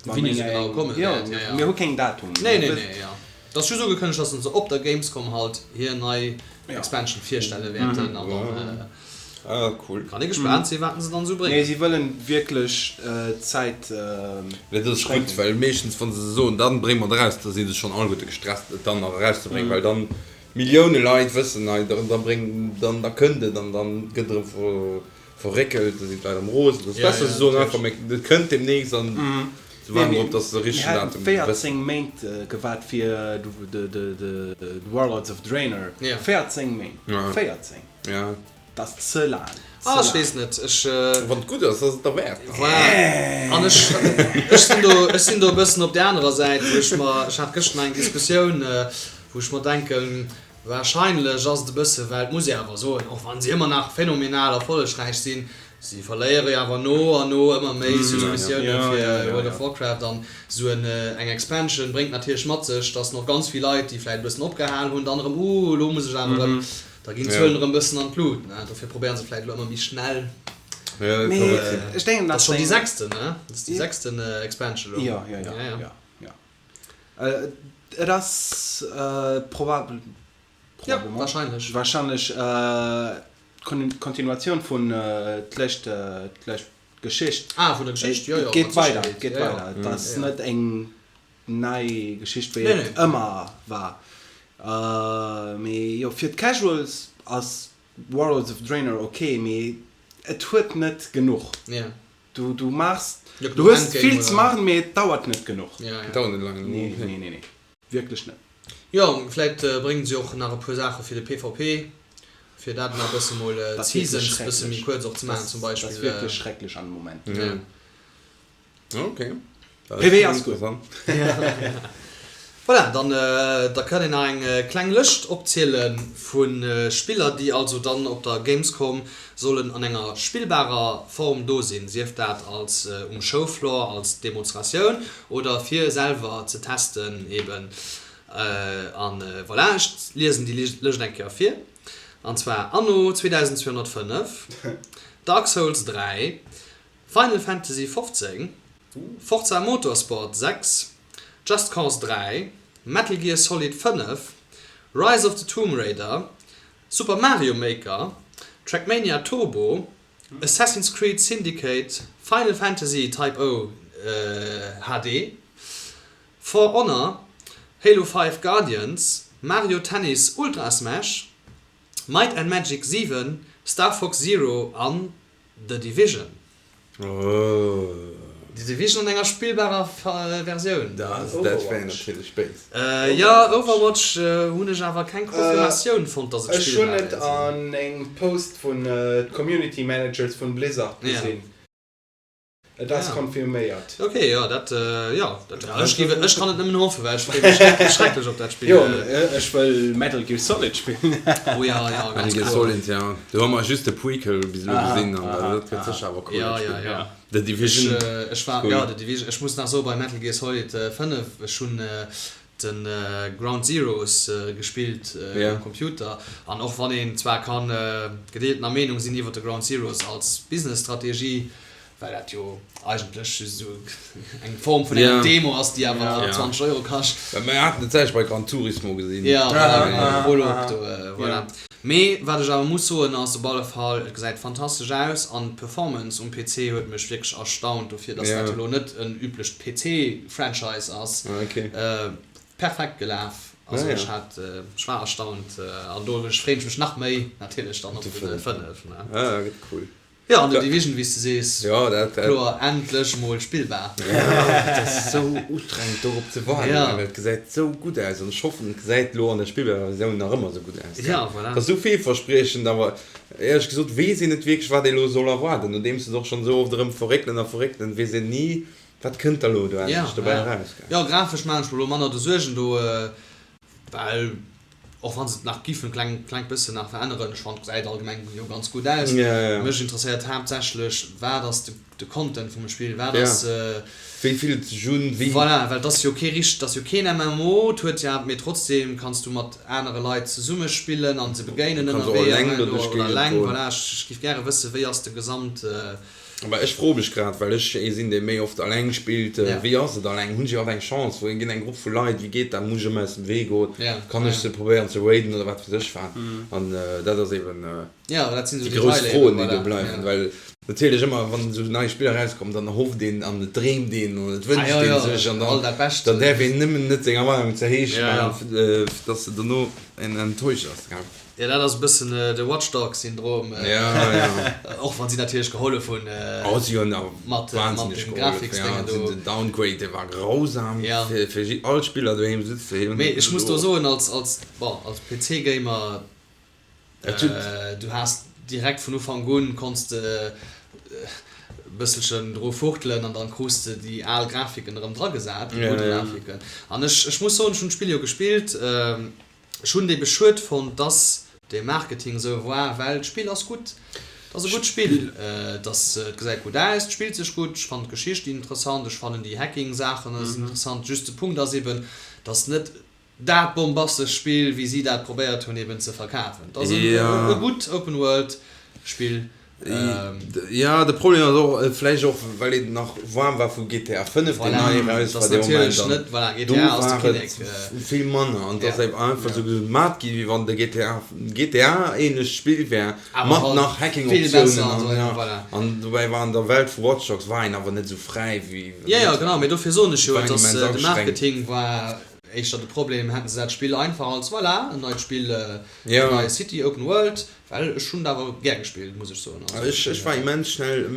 Speaker 2: wa
Speaker 3: Wéini
Speaker 2: meng
Speaker 3: se genau
Speaker 2: eng,
Speaker 3: komme
Speaker 2: jo,
Speaker 3: wäert, jo, jo.
Speaker 2: mir hu keng Datum.
Speaker 3: Nee, nee, nee, jo. Et ass just ugekënnegt, dass se op der Gamescom halt hir nei Expansion virstelle wäerten an dann
Speaker 1: Ah, cool.
Speaker 3: kann ee gespaant sinn, wat se dann esou
Speaker 2: Nee,
Speaker 3: bréngen.
Speaker 2: si wëllen wierklech d'Zäit
Speaker 1: Nee, dat ass gutt, well meeschtens, wa se soen, dann brénge mer et eraus, da si se schonn alleguerte gestresst, et dann nach erauszebréngen, well dann. Millioune Leit wëssen, hei da bréng, dann da kënnt et an dann gëtt erëm verréckelt, da sinn d'Leit erëm rosen. Et ass besser se soen einfach, mir et kënnt demnächst an se waarden drop, dass se de richtegen Datum
Speaker 2: wëssen. Mir haten 14 Méint gewaart fir de Warlords of Draenor. 14 Méint! 14! Dat ass ze laang.
Speaker 3: Ah, ech weess net, ech.
Speaker 1: Wann et gutt ass, ass et derwäert.
Speaker 3: Voilà. An ech, ech sinn do, ech sinn do e bëssen op där anerer Säit, wou ech mer, ech hat gëschter nach eng Diskussioun, wou ech mer denken, wahrscheinlech ass et e bësse well, et muss ee awer soen, och wann si ëmmer nach phänomenal erfollegräich sinn, si verléiere jo awer no an no ëmmer méi Subscriptioune fir World of Warcraft an esou eng Expansion bréngt natierlech mat sech, dass nach ganz vill Leit, déi vläicht e bëssen opgehal hunn, dann erëm, uh, elo muss ech awer erëm. Da ginn d'Zuelen erëm bëssen an d'Lut, ne? Dofir probéieren se vläit elo ëmmer méi schnell.
Speaker 2: Mee ech denken,
Speaker 3: dat ass schonn déi sechsten, ne? Dat ass déi sechsten Expansion elo.
Speaker 2: Jo, jo, jo, jo, jo. Et ass probabel,
Speaker 3: probablement, wahrscheinlech,
Speaker 2: wahrscheinlech d'Kontinuatioun vun d'lescht, d'lescht Geschicht.
Speaker 3: Ah, vun der Geschicht, jo, jo.
Speaker 2: Et geet weider, et geet weider. Et ass net eng nei Geschicht wéi et ëmmer war. Mee jo fir d'Casuals ass Warlords of Draenor ok, mee et huet net genuch. Du du maachs, du hues vill ze maachen, mee et dauert net genuch.
Speaker 1: Et dauert net laang genuch.
Speaker 2: Nee nee nee nee wierklech net.
Speaker 3: Jo, vläit bréngen se och nach e puer Saache fir de PvP, fir dat nach e bësse mol d'Seasons e bësse méi kuerz och ze maachen zum Beispill.
Speaker 2: Dat ass wierklech schrecklech am Moment.
Speaker 1: Ok.
Speaker 2: PW ass gutt.
Speaker 3: Voilà, dann da kann een nach eng kleng Lëscht opziele vu Spiller, déi also dann op der Gamescom sollen an enger spillbarer Form do sinn, sief dat als um Showfloor als Demonstratioun oder fir selwer ze testen eben. An voilà, ech liesen déi Lëscht eng Kéier vir, an zwar Anno 2205, Dark Souls 3, Final Fantasy 15, Forza Motorsport 6, Just Cause 3, Metal Gear Solid 5, Rise of the Tomb Raider, Super Mario Maker, Trackmania Turbo, Assassin's Creed Syndicate, Final Fantasy Type O HD, For Honor, Halo 5 Guardians, Mario Tennis Ultra Smash, Might and Magic 7, Star Fox Zero an The Division. The Division an enger spillbarer Versioun.
Speaker 1: Dat wär natierlech béis.
Speaker 3: Jo, Overwatch hunn ech awer keng Confirmatioun fonnt, dass et spillbar
Speaker 2: wäert sinn. Ech hunn et an engem Post vun Community Managers vun Blizzard gesinn. Et ass confirméiert.
Speaker 3: Ok, jo, dat, jo, dat, ech géif, ech kann et nëmmen hoffen, well ech freeë mech schrecklech, schrecklech op dat Spill.
Speaker 2: Jo, ech wëll Metal Gear Solid spillen.
Speaker 3: Oh ja, jo,
Speaker 1: ganz Metal Gear Solid, jo, do hu mer just de Prequel bis elo gesinn an dat gëtt sécher awer cool,
Speaker 3: Ja,
Speaker 1: dat
Speaker 3: ja,
Speaker 1: Spill.
Speaker 3: ja.
Speaker 1: The Division,
Speaker 3: Ech, ech war,
Speaker 1: cool.
Speaker 3: jo, The Division, ech muss nach soe bei Metal Gear Solid 5, ech hunn den Ground Zeroes gespillt um Computer an och wann een zwar kann gedeeltener Meenung sinn iwwer de Ground Zeroes als Business-Strategie, well dat jo eigentlech just esou eng Form vun enger Demo ass, déi awer 20 Euro kascht.
Speaker 1: Mir haten et selwecht bei Gran Turismo gesinn.
Speaker 3: Jo, voilà, genau, de Prolog do, voilà. Mee wat ech awer muss soen ass op alle Fall, et gesäit fantastesch aus an d'Performance um PC huet mech wierklech erstaunt dofir dass dat elo net en üblecht PC-Franchise ass. Perfekt gelaf, also ech hat, ech war erstaunt an doduerch freen ech mech nach méi natierlech dann op den 5. Jo, an The Division, wéi s de sees, kloer, endlech mol spillbar.
Speaker 1: Jo, et ass sou ustrengend dorop ze waarden, well et gesäit sou gutt aus an ech hoffen et gesäit elo an der spillbarer Versioun nach ëmmer sou gutt aus.
Speaker 3: Jo, voilà.
Speaker 1: Et ass sou villverspriechend, awer éierlech gesot weess een net wierklech wat ee elo soll erwaarden, nodeems se et och schonn esou oft erëm verréckelen a verréckelen, weess een ni wat kënnt da elo do endlech dobäi eraus.
Speaker 3: Jo, grafesch maachen ech mer elo manner de Suergen do, Well och wann se et nach giffen kleng klengt bëssen nach veränneren, ech fannen et gesäit allgemeng jo ganz gutt aus. Mech interesséiert haaptsächlech wat ass de de Content vum Spill, wat ass.
Speaker 1: Wéi fillt et sech un, wéi.
Speaker 3: Voilà, well et ass jo kee richt, et ass jo keen MMO, et huet ja, mee trotzdem kanns du mat anere Leit zesumme spillen an se begéinen
Speaker 1: Kanns och
Speaker 3: ënnerwee
Speaker 1: eleng
Speaker 3: an
Speaker 1: do duerch
Speaker 3: oder
Speaker 1: d'Géigend
Speaker 3: eleng,
Speaker 1: goen.
Speaker 3: voilà, ech giff gäre wësse wéi ass de Gesamt.
Speaker 1: Mä ech froe mech grad, well ech ee sinn, dee méi oft alleng spillt, wéi ass et alleng? Hunn ech iwwerhaapt eng Chance? Wou ginn eng Grupp vu Leit? Wéi geet dat? Muss ech ëmmer aus dem Wee goen? Kann ech se probéieren ze raiden oder wat weess ech wat? An dat ass eben déi grouss Froen, déi do bleiwen. Well natierlech ëmmer, wann esou nei Spiller erauskommen, dann hofft een an et dreemt een an et wënscht ee sech an dann däerf een nëmmen net seng Erwaardungen ze héich maachen, fir dass de dono enttäuscht ass.
Speaker 3: Jo, dat ass e bëssen de Watch Dogs Syndrom, och wann si natierlech gehollef hunn
Speaker 1: mat dem Grafiksdéngen do. Den Downgrade dee war grausam fir all Spiller doheem sëtzt
Speaker 3: doheem. Mee ech muss do soen als als bon als PC Gamer, du has direkt vun Ufank un konns de e bësselchen dru fuchtelen an dann krus de déi al Grafiken erëm dragesat, déi gutt Grafiken. An ech ech muss soen, ech hunn d'Spill jo gespillt. Ech hunn et ebe schued fonnt, dass de Marketing esou war, well d'Spill ass gutt. Et ass e gutt Spill, et ass, et gesäit gutt aus, et spillt sech gutt, ech fannen d'Geschicht interessant, ech fannen déi Hacking-Saachen alles interessant. Just de Punkt ass eben, dass net dat bombastesch Spill, wéi si dat probéiert hunn eben ze verkafen. Et ass e gutt Open-World-Spill.
Speaker 1: Jo, de Problem ass och vläicht och, well een nach waarm war vu GTA 5, deen nei eraus war dee Moment, an do war et vill manner an et ass einfach esou gemat gi wéi wann de GTA GTA-ähnlecht Spill wär mat nach Hacking-Optiounen an an dobäi war an der Welt vu Watch Dogs war een awer net esou fräi wéi.
Speaker 3: Jo, jo, genau, mee dofir soen ech jo, dass de Marketing war éischter de Problem. Hätten se dat Spill einfach als voilà, en neit Spill, eng nei City, Open World, Well ech hunn et awer gär gespillt, muss ech soen.
Speaker 1: Also ech ech war immens schnell,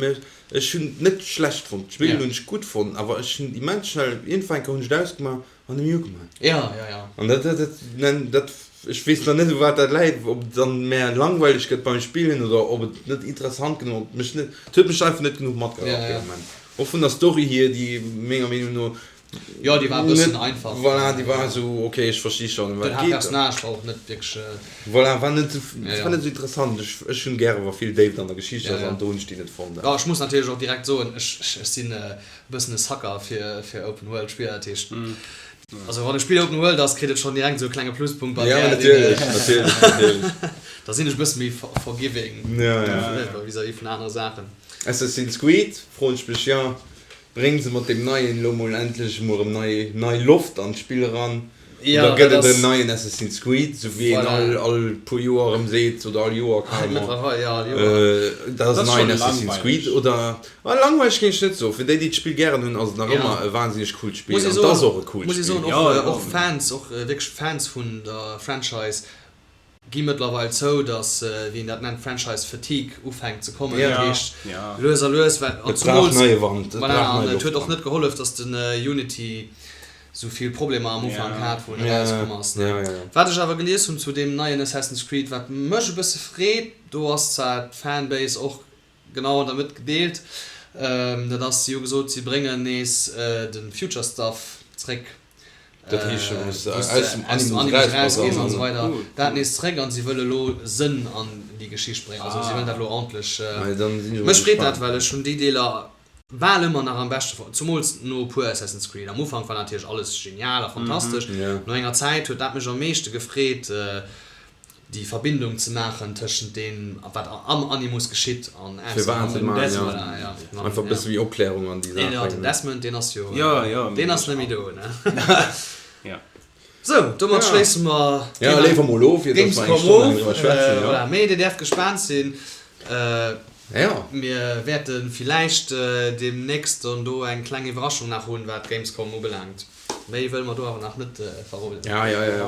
Speaker 1: ech hunn et net schlecht fonnt, d'Spill hunn ech gutt fonnt, awer ech hunn immens schnell, iergendwann eng Kéier hunn ech et ausgemaach an net méi ugemaach.
Speaker 3: Ja, ja, ja.
Speaker 1: An dat dat dat dat, ech weess nach net u wat dat läit, ob et dann mär langweileg gëtt beim Spillen oder ob et net interessant genuch, ob mech net, et huet mech einfach net genuch matgerappt dee Moment. Och vun der Story hier, déi menger Meenung no
Speaker 3: Jo, déi war e bëssen einfach.
Speaker 1: Voilà, déi war esou, ok, ech versti schonn, ëm wat
Speaker 3: et geet. Den Haaptpersonnage war och net wierklech.
Speaker 1: Voilà, war net esou, war net esou interessant. Ech, ech hunn gäre wa vill Déift an der Geschicht ass, an do hunn ech déi net fonnt.
Speaker 3: Jo, ech muss natierlech och direkt soen, ech, ech sinn e bëssen e Sucker fir, fir Open World Spiller. Dat heescht, also wann e Spill Open World ass, kritt et schonn direkt esou e klenge Pluspunkt bei
Speaker 1: mär. Jo, natierlech, natierlech, natierlech.
Speaker 3: Da sinn ech e bësse méi forgiving vis-à-vis vun anere Saachen.
Speaker 1: Assassin's Creed, froen ech mech, jo. Bréngt se mat deem neien elo mol endlech emol erëm nei nei Loft an d'Spill eran? Oder gëtt et en neien Assassin's Creed, esou wéi een all all puer Joer erëm seet, oder all Joer carrément, dat ass en neien Assassin's Creed? Oder, ah langweileg géing ech net soen, fir déi déi d'Spill gären hunn ass et nach ëmmer e wahnsinneg coolt Spill an et ass och e coolt
Speaker 3: Muss ee soen,
Speaker 1: Spill.
Speaker 3: och Fans, och wierklech Fans vun der Franchise gi mëttlerweil zou, datt, wéi een dat nennt, Franchise Fatigue ufänkt ze kommen. Dat heescht, lues a lues, well, an
Speaker 1: Et brauch neie Wand, et
Speaker 3: voilà,
Speaker 1: brauch
Speaker 3: an
Speaker 1: nei
Speaker 3: et
Speaker 1: Loft
Speaker 3: huet och
Speaker 1: dran.
Speaker 3: net gehollef, datt den Unity esou vill Problemer am Ufank hat, wou en erauskomm ass, ne. Wat ech awer gelies hunn zu deem neien Assassin's Creed, wat mech e bësse freet, do ass zwar d'Fanbase och genau an der Mëtt gedeelt, dat ass, si hu gesot, si bréngen nees de Future Stuff zréck.
Speaker 1: Dat heescht, wou s de aus dem Animus eraus bass
Speaker 3: an esou weider, dat nees zréck an si wëlle elo Sënn an déi Geschicht bréngen. Also si wëllen dat elo ordentlech. Mech freet dat, well ech hunn déi Deeler bal ëmmer nach am beschte fonnt, zumools no e puer Assassin's Creed. Am Ufank war natierlech alles genial a fantastesch, no enger Zäit huet dat mech am meeschte gefreet, déi Verbindung ze maachen tëschent deem, wat am Animus geschitt an
Speaker 1: Fir wahr ze maachen, ja. Voilà, ja. Einfach e bësse méi Opklärung an déi
Speaker 3: Saach bréngen. Den Desmond, deen ass jo, deen ass net méi do, ne?
Speaker 2: Ja.
Speaker 3: Sou, domat schléisse mer
Speaker 1: Ja, léiwer mol of, ier dass mer eng
Speaker 3: Gamescom
Speaker 1: Stonn
Speaker 3: of.
Speaker 1: laang driwwer schwätzen, ja.
Speaker 3: Voilà, mee dir däerft gespaant sinn.
Speaker 1: Ja.
Speaker 3: Mir wäerte villäicht deemnächst dann do eng kleng Iwwerraschung nach hunn, wat d'Gamescom ubelaangt. Méi wëlle mer do awer nach net verroden.
Speaker 1: Ja, ja, ja.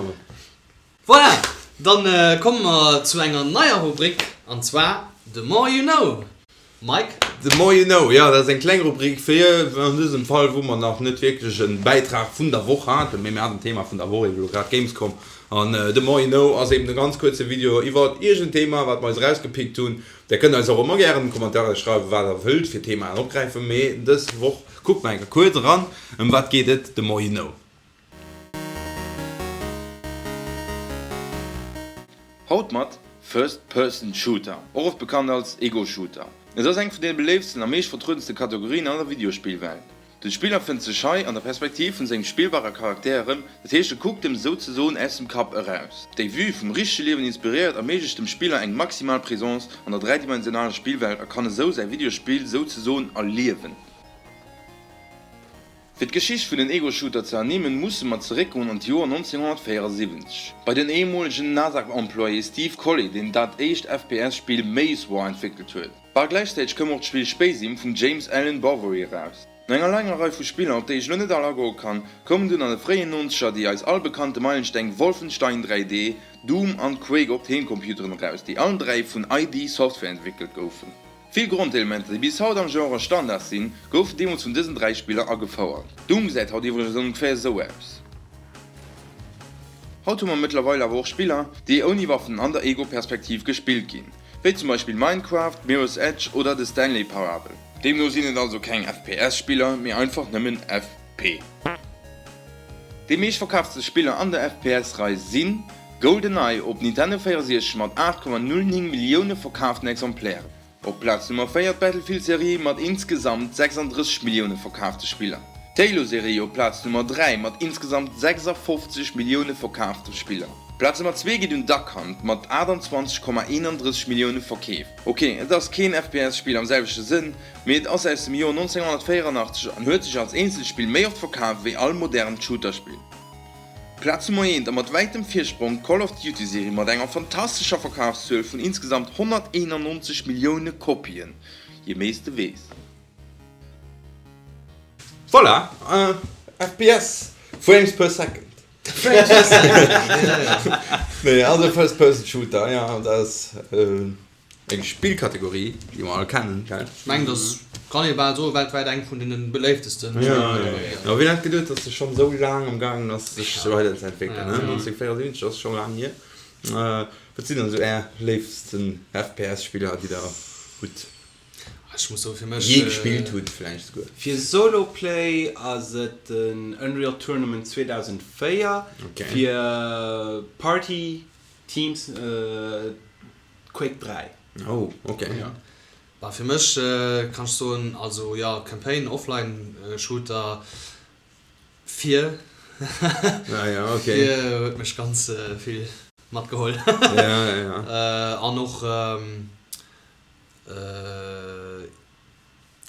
Speaker 3: Voilà, dann komme mer zu enger neier Rubrik, an zwar The More You Know. Mike?
Speaker 1: The More You Know, jo, dat ass eng kleng Rubrik fir an dësem Fall, wou mer nach net wierklech e Bäitrag vun der Woch haten, mee mir haten d'Thema vun der Woch eben elo grad Gamescom. An The More You Know ass eben e ganz kuerze Video iwwer iergend Thema, wat mer eis erausgepickt hunn. Där kënnt eis och ëmmer gären an d'Kommentarer schreiwen, wat der wëllt fir Themaen opgräifen, mee dës Woch kuckt mer eng Kéier kuerz eran, ëm wat geet et, The More You Know. Haut mat First Person Shooter, och oft bekannt als Ego-Shooter. Et ass eng vun deene beléiftsten a meescht vertruedenste Kategorien an der Videospillwelt. De Spiller fënnt sech hei an der Perspektiv vun sengem spillbare Charakter erëm, dat heescht e kuckt em souzesoen aus dem Kapp eraus. Déi Vue, vum richtege Liewen inspiréiert, erméiglecht dem Spiller eng maximal Présence an der dräidimensionaler Spillwelt a kann esou säi Videospill souzesoen erliewen. Fir d'Geschicht vun den Ego-Shooter ze ernimmen, musse mer zeréckgoen an d'Joer 1974, bei den ehemolegen NASA-Employé Steve Colley, deen dat éischt FPS-Spill Maze War entwéckelt huet. Bal gläichzäiteg koum och d'Spill Space Imp vum James Alan Bovary eraus. No enger laanger Rei vu Spiller, op déi ech elo net all agoe kann, koumen dunn an de fréien Nonzeger déi eis all bekannte Meilensteng Wolfenstein 3D, Doom an Quake op d'Heemcomputeren eraus, déi allen 3 vun id Software entwéckelt goufen. Vill Grondelementer, déi bis haut am Genre Standard sinn, goufen deemools vun dësen 3 Spiller agefouert. Doom gesäit haut iwwregens ongeféier esou aus. Haut hu mer mëttlerweil awer och Spiller, déi ouni Waffen an der Ego-Perspektiv gespillt ginn. Wéi zum Beispill Minecraft, Mirror's Edge oder The Stanley Parable. Deemno sinn et also keng FPS-Spiller, mee einfach nëmmen FP. Déi meeschtverkaafste Spiller an der FPS-Rei sinn GoldenEye op Nintendo 64 mat 8,09 Millioune verkaaften Exemplairen. Op Plaz Nummer 4 d'Battlefield-Serie mat insgesamt 36 Millioune verkaafte Spiller. D'Halo-Serie op Plaz Nummer 3 mat insgesamt 56 Millioune verkaafte Spiller. Plaz Nummer 2 geet un Duck Hunt mat 28,31 Millioune Verkeef. Ok, et ass keen FPS-Spill am selwechte Sënn, mee et ass aus dem Joer 1984 an huet sech als Eenzelspill méi oft verkaf wéi all modernt Shooter-Spill. Plaz Nummer eent a mat wäitem Virsprong d'Call of Duty-Serie mat enger fantastescher Verkafszuel vun insgesamt 191 Millioune Kopien, je méi s de weess. Voilà, FPS, Frames per second. Nee, also First Person Shooter, jo, dat ass eng Spillkategorie, déi mer all kennen, gell?
Speaker 3: Ech mengen, dat kann ee bal soen, weltwäit eng vun den beléiftesten Spillkategorien.
Speaker 1: Jo, wien hätt geduet, datt se schonn esou laang am gaangen ass, sech weiderzeentwéckelen, ne? 1974 ass scho laang hier. Wat sinn dann esou Är léifsten FPS-Spiller, déi Der hutt?
Speaker 3: Ech muss soen, fir mech.
Speaker 1: Jee gespillt hutt vläicht souguer.
Speaker 2: Fir Solo Play ass et den Unreal Tournament 2004, fir Party Teams Quake 3.
Speaker 1: Oh ok.
Speaker 3: Bah fir mech kann ech soen, also jo Campaign, Offline Shooter 4 4 huet mech ganz vill matgeholl an och.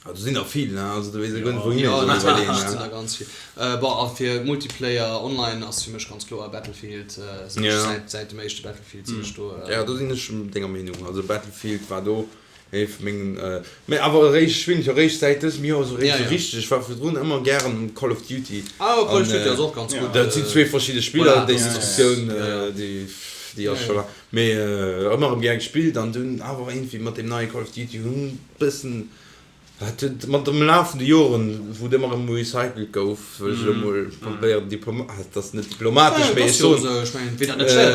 Speaker 1: Ah, do sinn der vill, ne? Also do weess ee guer net wouhinner ee soll iwwerleeën,
Speaker 3: ne? Jo, sinn der ganz vill. Bon, a fir Multiplayer online ass fir mech ganz kloer Battlefield. Sinn ech säit, säit dem éischte Battlefield sinn ech do.
Speaker 1: Jo, do sinn ech denger Meenung. Also Battlefield war do ee vu mengen, mä awer eréischt, spillen ech eréischt säit dësem Joer esou esou richteg. Ech war virdrun ëmmer gären Call of Duty.
Speaker 3: Ah, Call of Duty ass och ganz gutt.
Speaker 1: Dat sinn zwee verschidde Spiller, déi Diskussioun, déi, déi ass scho laang. Mee ëmmer erëm gär gespillt an dunn awer iergendwéi mat deem neie Call of Duty hunn bëssen, dat huet mat dem Laf vun de Joren, wou et ëmmer erëm recycelt gouf, wëll ech elo mol probéieren diploma, et ass net diplomatesch, mee ech soen,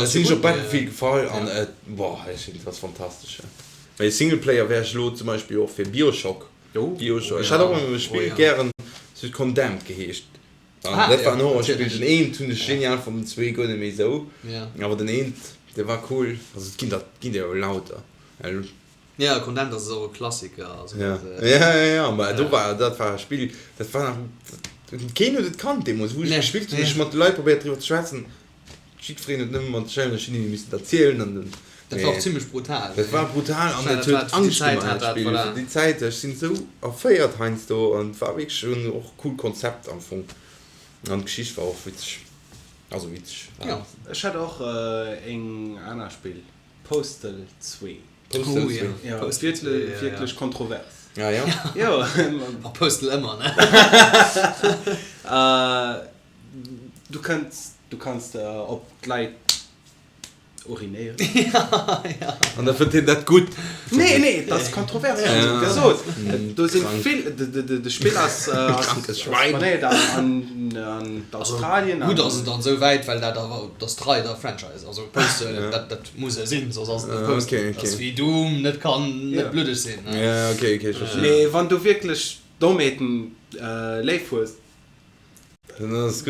Speaker 1: sinn ech op Battlefield gefall an et, boah, ech hunn, et ass fantastesch. Mee Singleplayer wär ech elo zum Beispill och fir Bioshock, Bioshock, ech hat och ëmmer e Spill gären, se huet Condemned geheescht. Ah, dat war en Horrorspill. Den eent hunn ech genial fonnt, den zwee guer net méi esou. Awer den eent, dee war cool. Also et ginn der, et ginn der jo lauter.
Speaker 3: Jo, Condemned ass och e Klassiker. Also
Speaker 1: dat. Ja, ja, ja, ma do war, dat war e Spill, dat war nach, keen huet et kannt deemools. Wou ech gespillt hunn, hunn ech mat de Leit probéiert driwwer ze schwätzen. Jiddwereen huet nëmme mat Schellen, ech hunn hinne missen erzielen an den.
Speaker 3: Dat war och zimmlech brutal.
Speaker 1: Dat war brutal an et huet Angscht gemaach, dat Spill. Fir déi Zäit, ech sinn esou erféiert heiansdo an et war wierklech en och coolt Konzept am Fong an d'Geschicht war och witzeg. Also witzeg.
Speaker 2: Jo. Ech hat och eng aner Spill, Postal 2.
Speaker 1: Postal 2.
Speaker 2: Jo, wierklech, wierklech kontrovers.
Speaker 1: Ah jo?
Speaker 2: Jo.
Speaker 3: A Postal ëmmer, ne?
Speaker 2: Du kënns, du kanns op d'Leit urinéieren.
Speaker 1: An da fënnt hien dat gutt.
Speaker 2: Nee, nee, dat ass kontrovers, ech hunn et gesot. Do sinn vill, de Spill ass exponéiert an Australien.
Speaker 3: Gutt ass et dann esou wäit, well dat awer, dat ass trei der Franchise. Also Postal, dat dat muss e sinn, soss ass et net Postal. Dat ass wéi Doom net kann net bluddeg sinn.
Speaker 2: Mee wann du wierklech Dommheeten léif hues,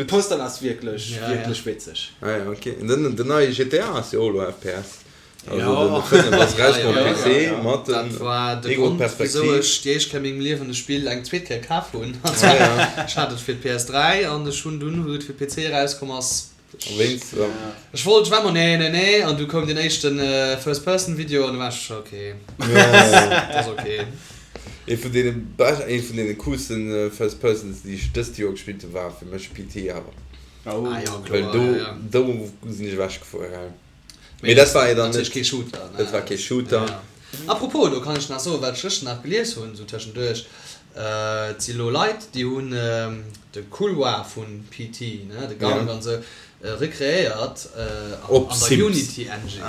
Speaker 2: Postal ass wierklech, wierklech witzeg.
Speaker 1: Ah ja, ok. Den, den neie GTA ass jo och elo FPS. Also den 5 ass erauskomm op PC mat
Speaker 3: den Dat war de Grond wisou ech déi éischt Kéier a mengem Liewen e Spill eng zweet Kéier kaf hunn. Ech hat et fir d'PS3 an ech hunn dunn wou et fir PC erauskomm ass, ech wollt, ech war ëmmer nee nee nee an du koum den éischten First Person Video an du war ech ok, dat ass ok.
Speaker 1: Ee vun deene beschten, ee vun deene coolsten First Persons déi ech dëst Joer gespillt hunn war fir mech PT awer.
Speaker 3: Ah jo kloer,
Speaker 1: Well do,
Speaker 3: jo jo.
Speaker 1: do sinn ech ewech gefuer gell. Mee dat war jo dann
Speaker 3: net. Kee Shooter,
Speaker 1: ne? Dat war kee Shooter.
Speaker 3: Ja. Apropos, do kann ech nach soen, wat ech gëschter nach gelies hunn, esou tëschenduerch, Et si lo Leit, déi hunn de Couloir vun PT, ne, de Gank an esou, rekreéiert an der Unity Engine.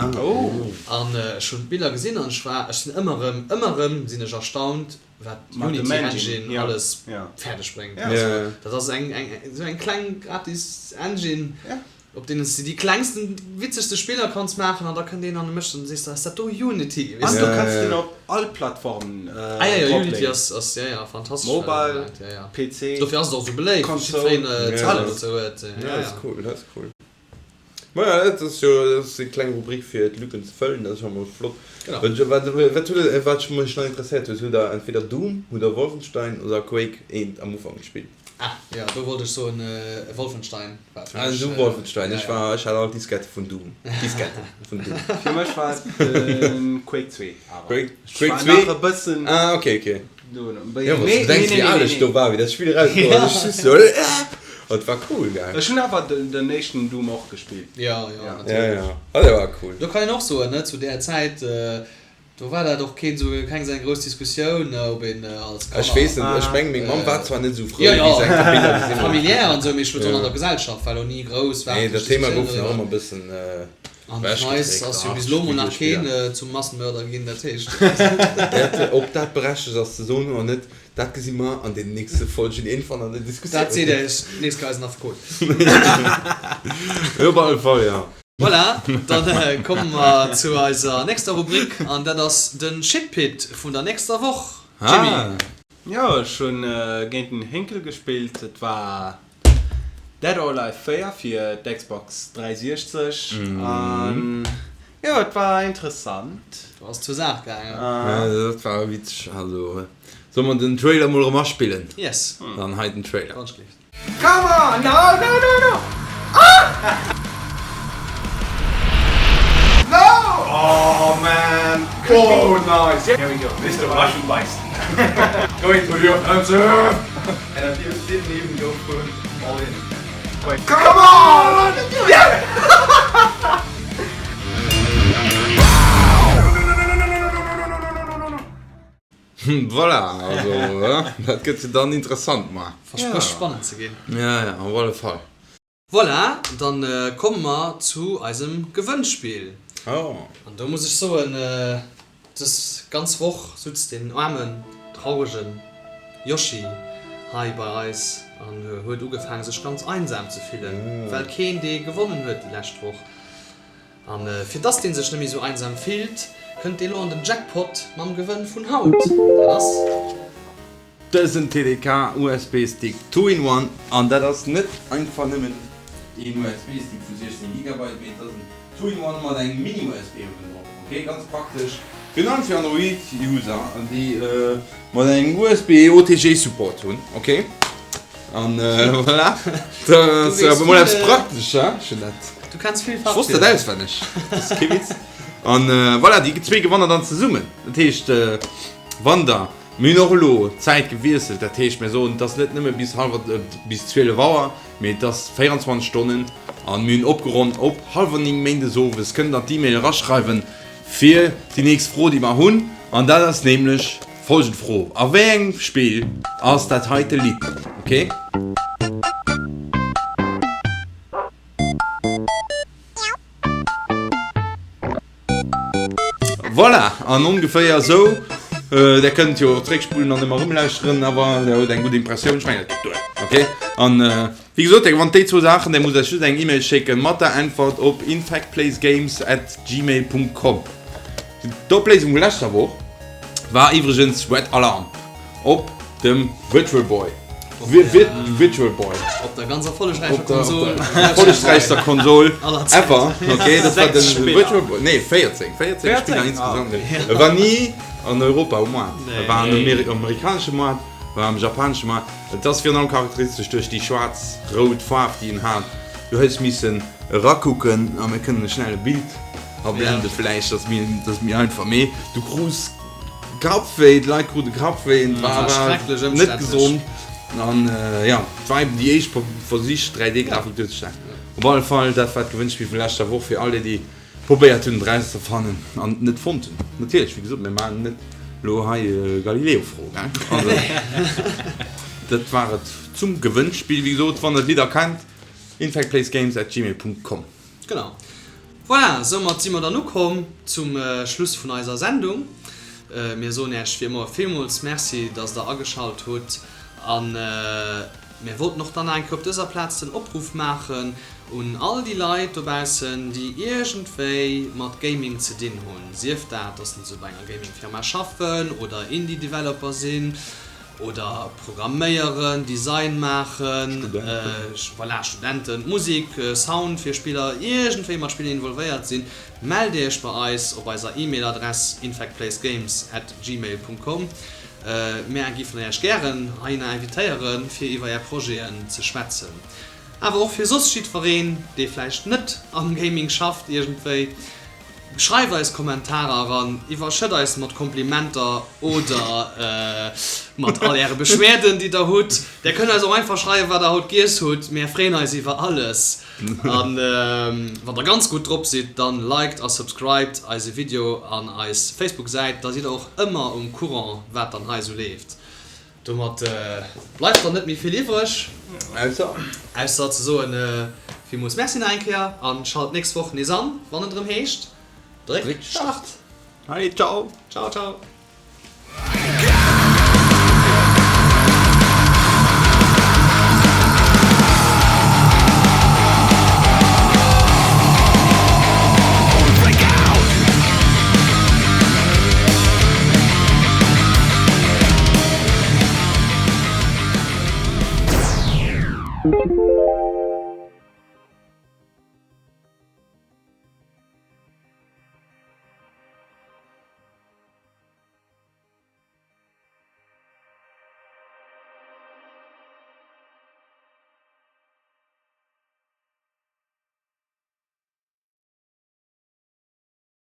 Speaker 3: An ech hunn d'Biller gesinn an ech war, ech sinn ëmmer erëm, ëmmer erëm sinn ech erstaunt, wat d'Unity Engine alles fäerdeg bréngt. Also, dat ass eng, eng, esou eng kleng gratis Engine. Op deenen s de déi klengsten, witzegste Spiller kanns maachen an da kënnt een an e mécht an du sees, ass dat do Unity?
Speaker 2: An du kanns den op all Plattformen
Speaker 3: dropleeën. Ah jo, jo, Unity ass, ass, jo, jo, fantastesch.
Speaker 2: Mobile, PC,
Speaker 3: Dofir ass et och esou beléift,
Speaker 2: Console,
Speaker 3: jiddwereen Zougang dozou huet.
Speaker 1: Jo, dat ass cool, dat ass cool. Maja, dat ass jo, dat ass eng kleng Rubrik fir d'Lücken ze fëllen, dat ass jo emol flott.
Speaker 3: Genau.
Speaker 1: Wat, wat hutt der, wat mech nach interesséiert huet, hutt der entweder Doom, hutt der Wolfenstein oder Quake 1 am Ufank gespillt?
Speaker 3: Ah jo, do wollt ech soen Wolfenstein
Speaker 1: war fir mech. Ah du Wolfenstein, ech war, ech hat all d'Diskette vun Doom, Diskette vun Doom.
Speaker 2: Fir mech war et de Quake 2 awer.
Speaker 1: Quake,
Speaker 2: Ech
Speaker 1: Quake
Speaker 2: war
Speaker 1: 2?
Speaker 2: nach e bëssen.
Speaker 1: Ah ok, ok.
Speaker 2: Do,
Speaker 1: Jo, wann s du bedenks wéi al ech do war wéi dat Spill erauskomm ass, ech just sou oh, et war cool gell.
Speaker 2: Ech hunn awer den éischten Doom och gespillt.
Speaker 3: Jo, jo, natierlech.
Speaker 1: Jo, jo, ah dee war cool.
Speaker 3: Do kann een och soen, ne, zu där Zäit, Do war dat och keen sou, keng sou eng grouss Diskussioun, ob een als
Speaker 1: Kanner. Ech weess net, ech mengen meng Mamm war zwar net sou frou
Speaker 3: wéi
Speaker 1: se eng Kéier Biller gesinn huet.
Speaker 3: Familiär an sou, mee ech wëll soen an der Gesellschaft war lo ni grouss
Speaker 1: Nee, dat Thema gouf nach ëmmer e bëssen
Speaker 3: An eis ass jo bis elo mol nach keen zum Massenmörder ginn, dat heescht.
Speaker 1: Dat, ob dat berechtegt ass ze soen oder net, dat gesi mer an den nächste Folgen iergendwann an der Diskussioun.
Speaker 3: Dat seet Iech nächst Kéier eisen Affekot.
Speaker 1: Op alle Fall, jo.
Speaker 3: Voilà, dann komme mer zu eiser nächster Rubrik an dat ass de Shitpit vun der nächster Woch. Jimmy.
Speaker 2: Jo, ech hunn géint den Hinkel gespillt. Et war Dead or Alive 4 fir d'Xbox 360 an jo, et war interessant.
Speaker 3: Do ass zur Saach gaangen.
Speaker 1: Dat war witzeg. Also, solle mer den Trailer mol erëm aspillen?
Speaker 3: Yes.
Speaker 1: Dann hei den Trailer.
Speaker 3: Ganz schlecht.
Speaker 6: Come on! No, no, no, no! Ah! No! Oh man! Oh nice! Here we go, Mr. Russian Bison. Going for the offensive! And I didn't even go for all in. Wait. Come on! Yeah!
Speaker 1: Voilà, also dat gëtt jo dann interessant mar.
Speaker 3: Versprécht spannend ze ginn.
Speaker 1: Ja, ja, op alle Fall.
Speaker 3: Voilà, dann komme mer zu eisem Gewënnspill.
Speaker 1: Oh.
Speaker 3: An do muss ech soen, dës ganz Woch sutz deen aarmen, trauregen Yoshi hei bei eis an huet ugefaang sech ganz einsam ze fillen, well keen dee gewonnen huet déi lescht Woch. An fir dass deen sech net méi sou einsam fillt, kënnt dee lo an den Jackpot mam Gewënn vun haut. Dat ass.
Speaker 1: Dësen TDK USB Stick Two in One, an dat ass net einfach nëmmen een USB Stick vu 16 Gigabyte, mee et ass en Two in One mat engem Mini USB uewendrop, ok, ganz praktesch, virun allem fir Android User déi mat engem USB OTG Support hunn, ok. An voilà, dat ass awer mol eppes Praktesches, he? Ech hunn dat.
Speaker 3: Du kenns vill
Speaker 1: Ech wosst dat auswenneg. Dat ass kee Witz. An voilà, déi zwee gewannen dann zesummen. Dat heescht, wann der, mir hunn och elo d'Zäit gewiesselt, dat heescht, mir soen, et ass net nëmme bis hallwer, bis 12 Auer, mee et ass 24 Stonnen an mir hunn opgeronnt op hallwer 9 méindes owes. Kënnt der d'E-Mail eraschreiwen fir déi nächst Fro, déi mer hunn. An dat ass nämlech. Folgend Fro, A wéi engem Spill ass dat heite Lidd? Ok. Voilà, an ongeféier esou. Der kënnt jo zréckspullen an ëmmer erëmlauschteren, awer der hutt eng gutt Impressioun. Ech mengen, dat geet duer. Ok. An wéi gesot, der gewannt déi zwou Saachen. Der musst eis just eng E-Mail schécken mat der Äntwert op infectplaysgames at gmail punkt com. D'Opléisung vu leschter Woch war iwwregens Red Alarm op dem Virtual Boy. Virtual Boy.
Speaker 3: Op der ganz erfollegräicher Konsol.
Speaker 1: Op der erfollegräichster Konsol ever. Okay, dat war den Virtual Boy. Nee, 14. 14 Spiller insgesamt. E war ni an Europa um Maart. E war am amerikanesche Maart, war am japanesche Maart. Et ass virun allem charakteristesch duerch déi schwaarz-rout Faarf, déi en hat. Du hues missen erakucken a mir kënnen e schnell e Bild ablende vläicht, dat ass méi einfach. Mee du krus Kappwéi, d'Leit krute Kappwéi, et war net gesond. An jo, et war eben déi éischt Versich 3D-Grafik duerzestellen. Op alle Fall, dat war d'Gewënnspill vun leschter Woch fir all déi, déi probéiert hunn et erauszefannen an et net fonnt hunn. Natierlech, wéi gesot, mir maachen net elo hei Galileo-Fro, gell? Also, dat war et zum Gewënnspill. Wéi gesot, wann der d'Lidder kennt, infectplacegames at gmail punkt com.
Speaker 3: Genau. Voilà, soumat si mer dann ukomm zum Schluss vun eiser Sendung. Mir soen Äech wéi ëmmer villmools Merci, dass der ageschalt hutt. A mir wollten och dann nach eng Kéier op dëser Plaz den Opruff maachen un all déi Leit dobaussen, déi iergendwéi mat Gaming ze dinn hunn, sief dat, dass se bei enger Gaming-Firma schaffen oder Indie-Developer sinn, Oder programméieren, Design maachen, voilà, Studenten, Musik, Sound fir Spiller, iergendwéi mat Spiller involvéiert sinn, mellt Iech bei eis op eiser E-Mail-Adress infectplacegames at gmail punkt com. Mär giffen Iech gären heihinner invitéieren, fir iwwer Är Projeten ze schwätzen. Awer och fir soss jiddwereen, dee vläicht net am Gaming schafft iergendwéi. Schreif eis Kommentarer eran, iwwerschëtt eis mat Komplimenter oder mat all äre Beschwerden déi der hutt. Där kënnt eis och einfach schreiwen wat der haut giess hutt, mär freeën eis iwwer alles. An wann der ganz gutt drop sidd, dann liked a subscribed eise Video an eis Facebook Säit, da sidd der och ëmmer um Courant wat dann hei sou leeft. Domat bleift dann net méi vill iwwreg, ausser ze soen, villmools Merci nach eng Kéier an schalt d'nächst Woch nees an, wann et erëm heescht, Dréck Start!
Speaker 1: Allez, ciao!
Speaker 3: Ciao, ciao!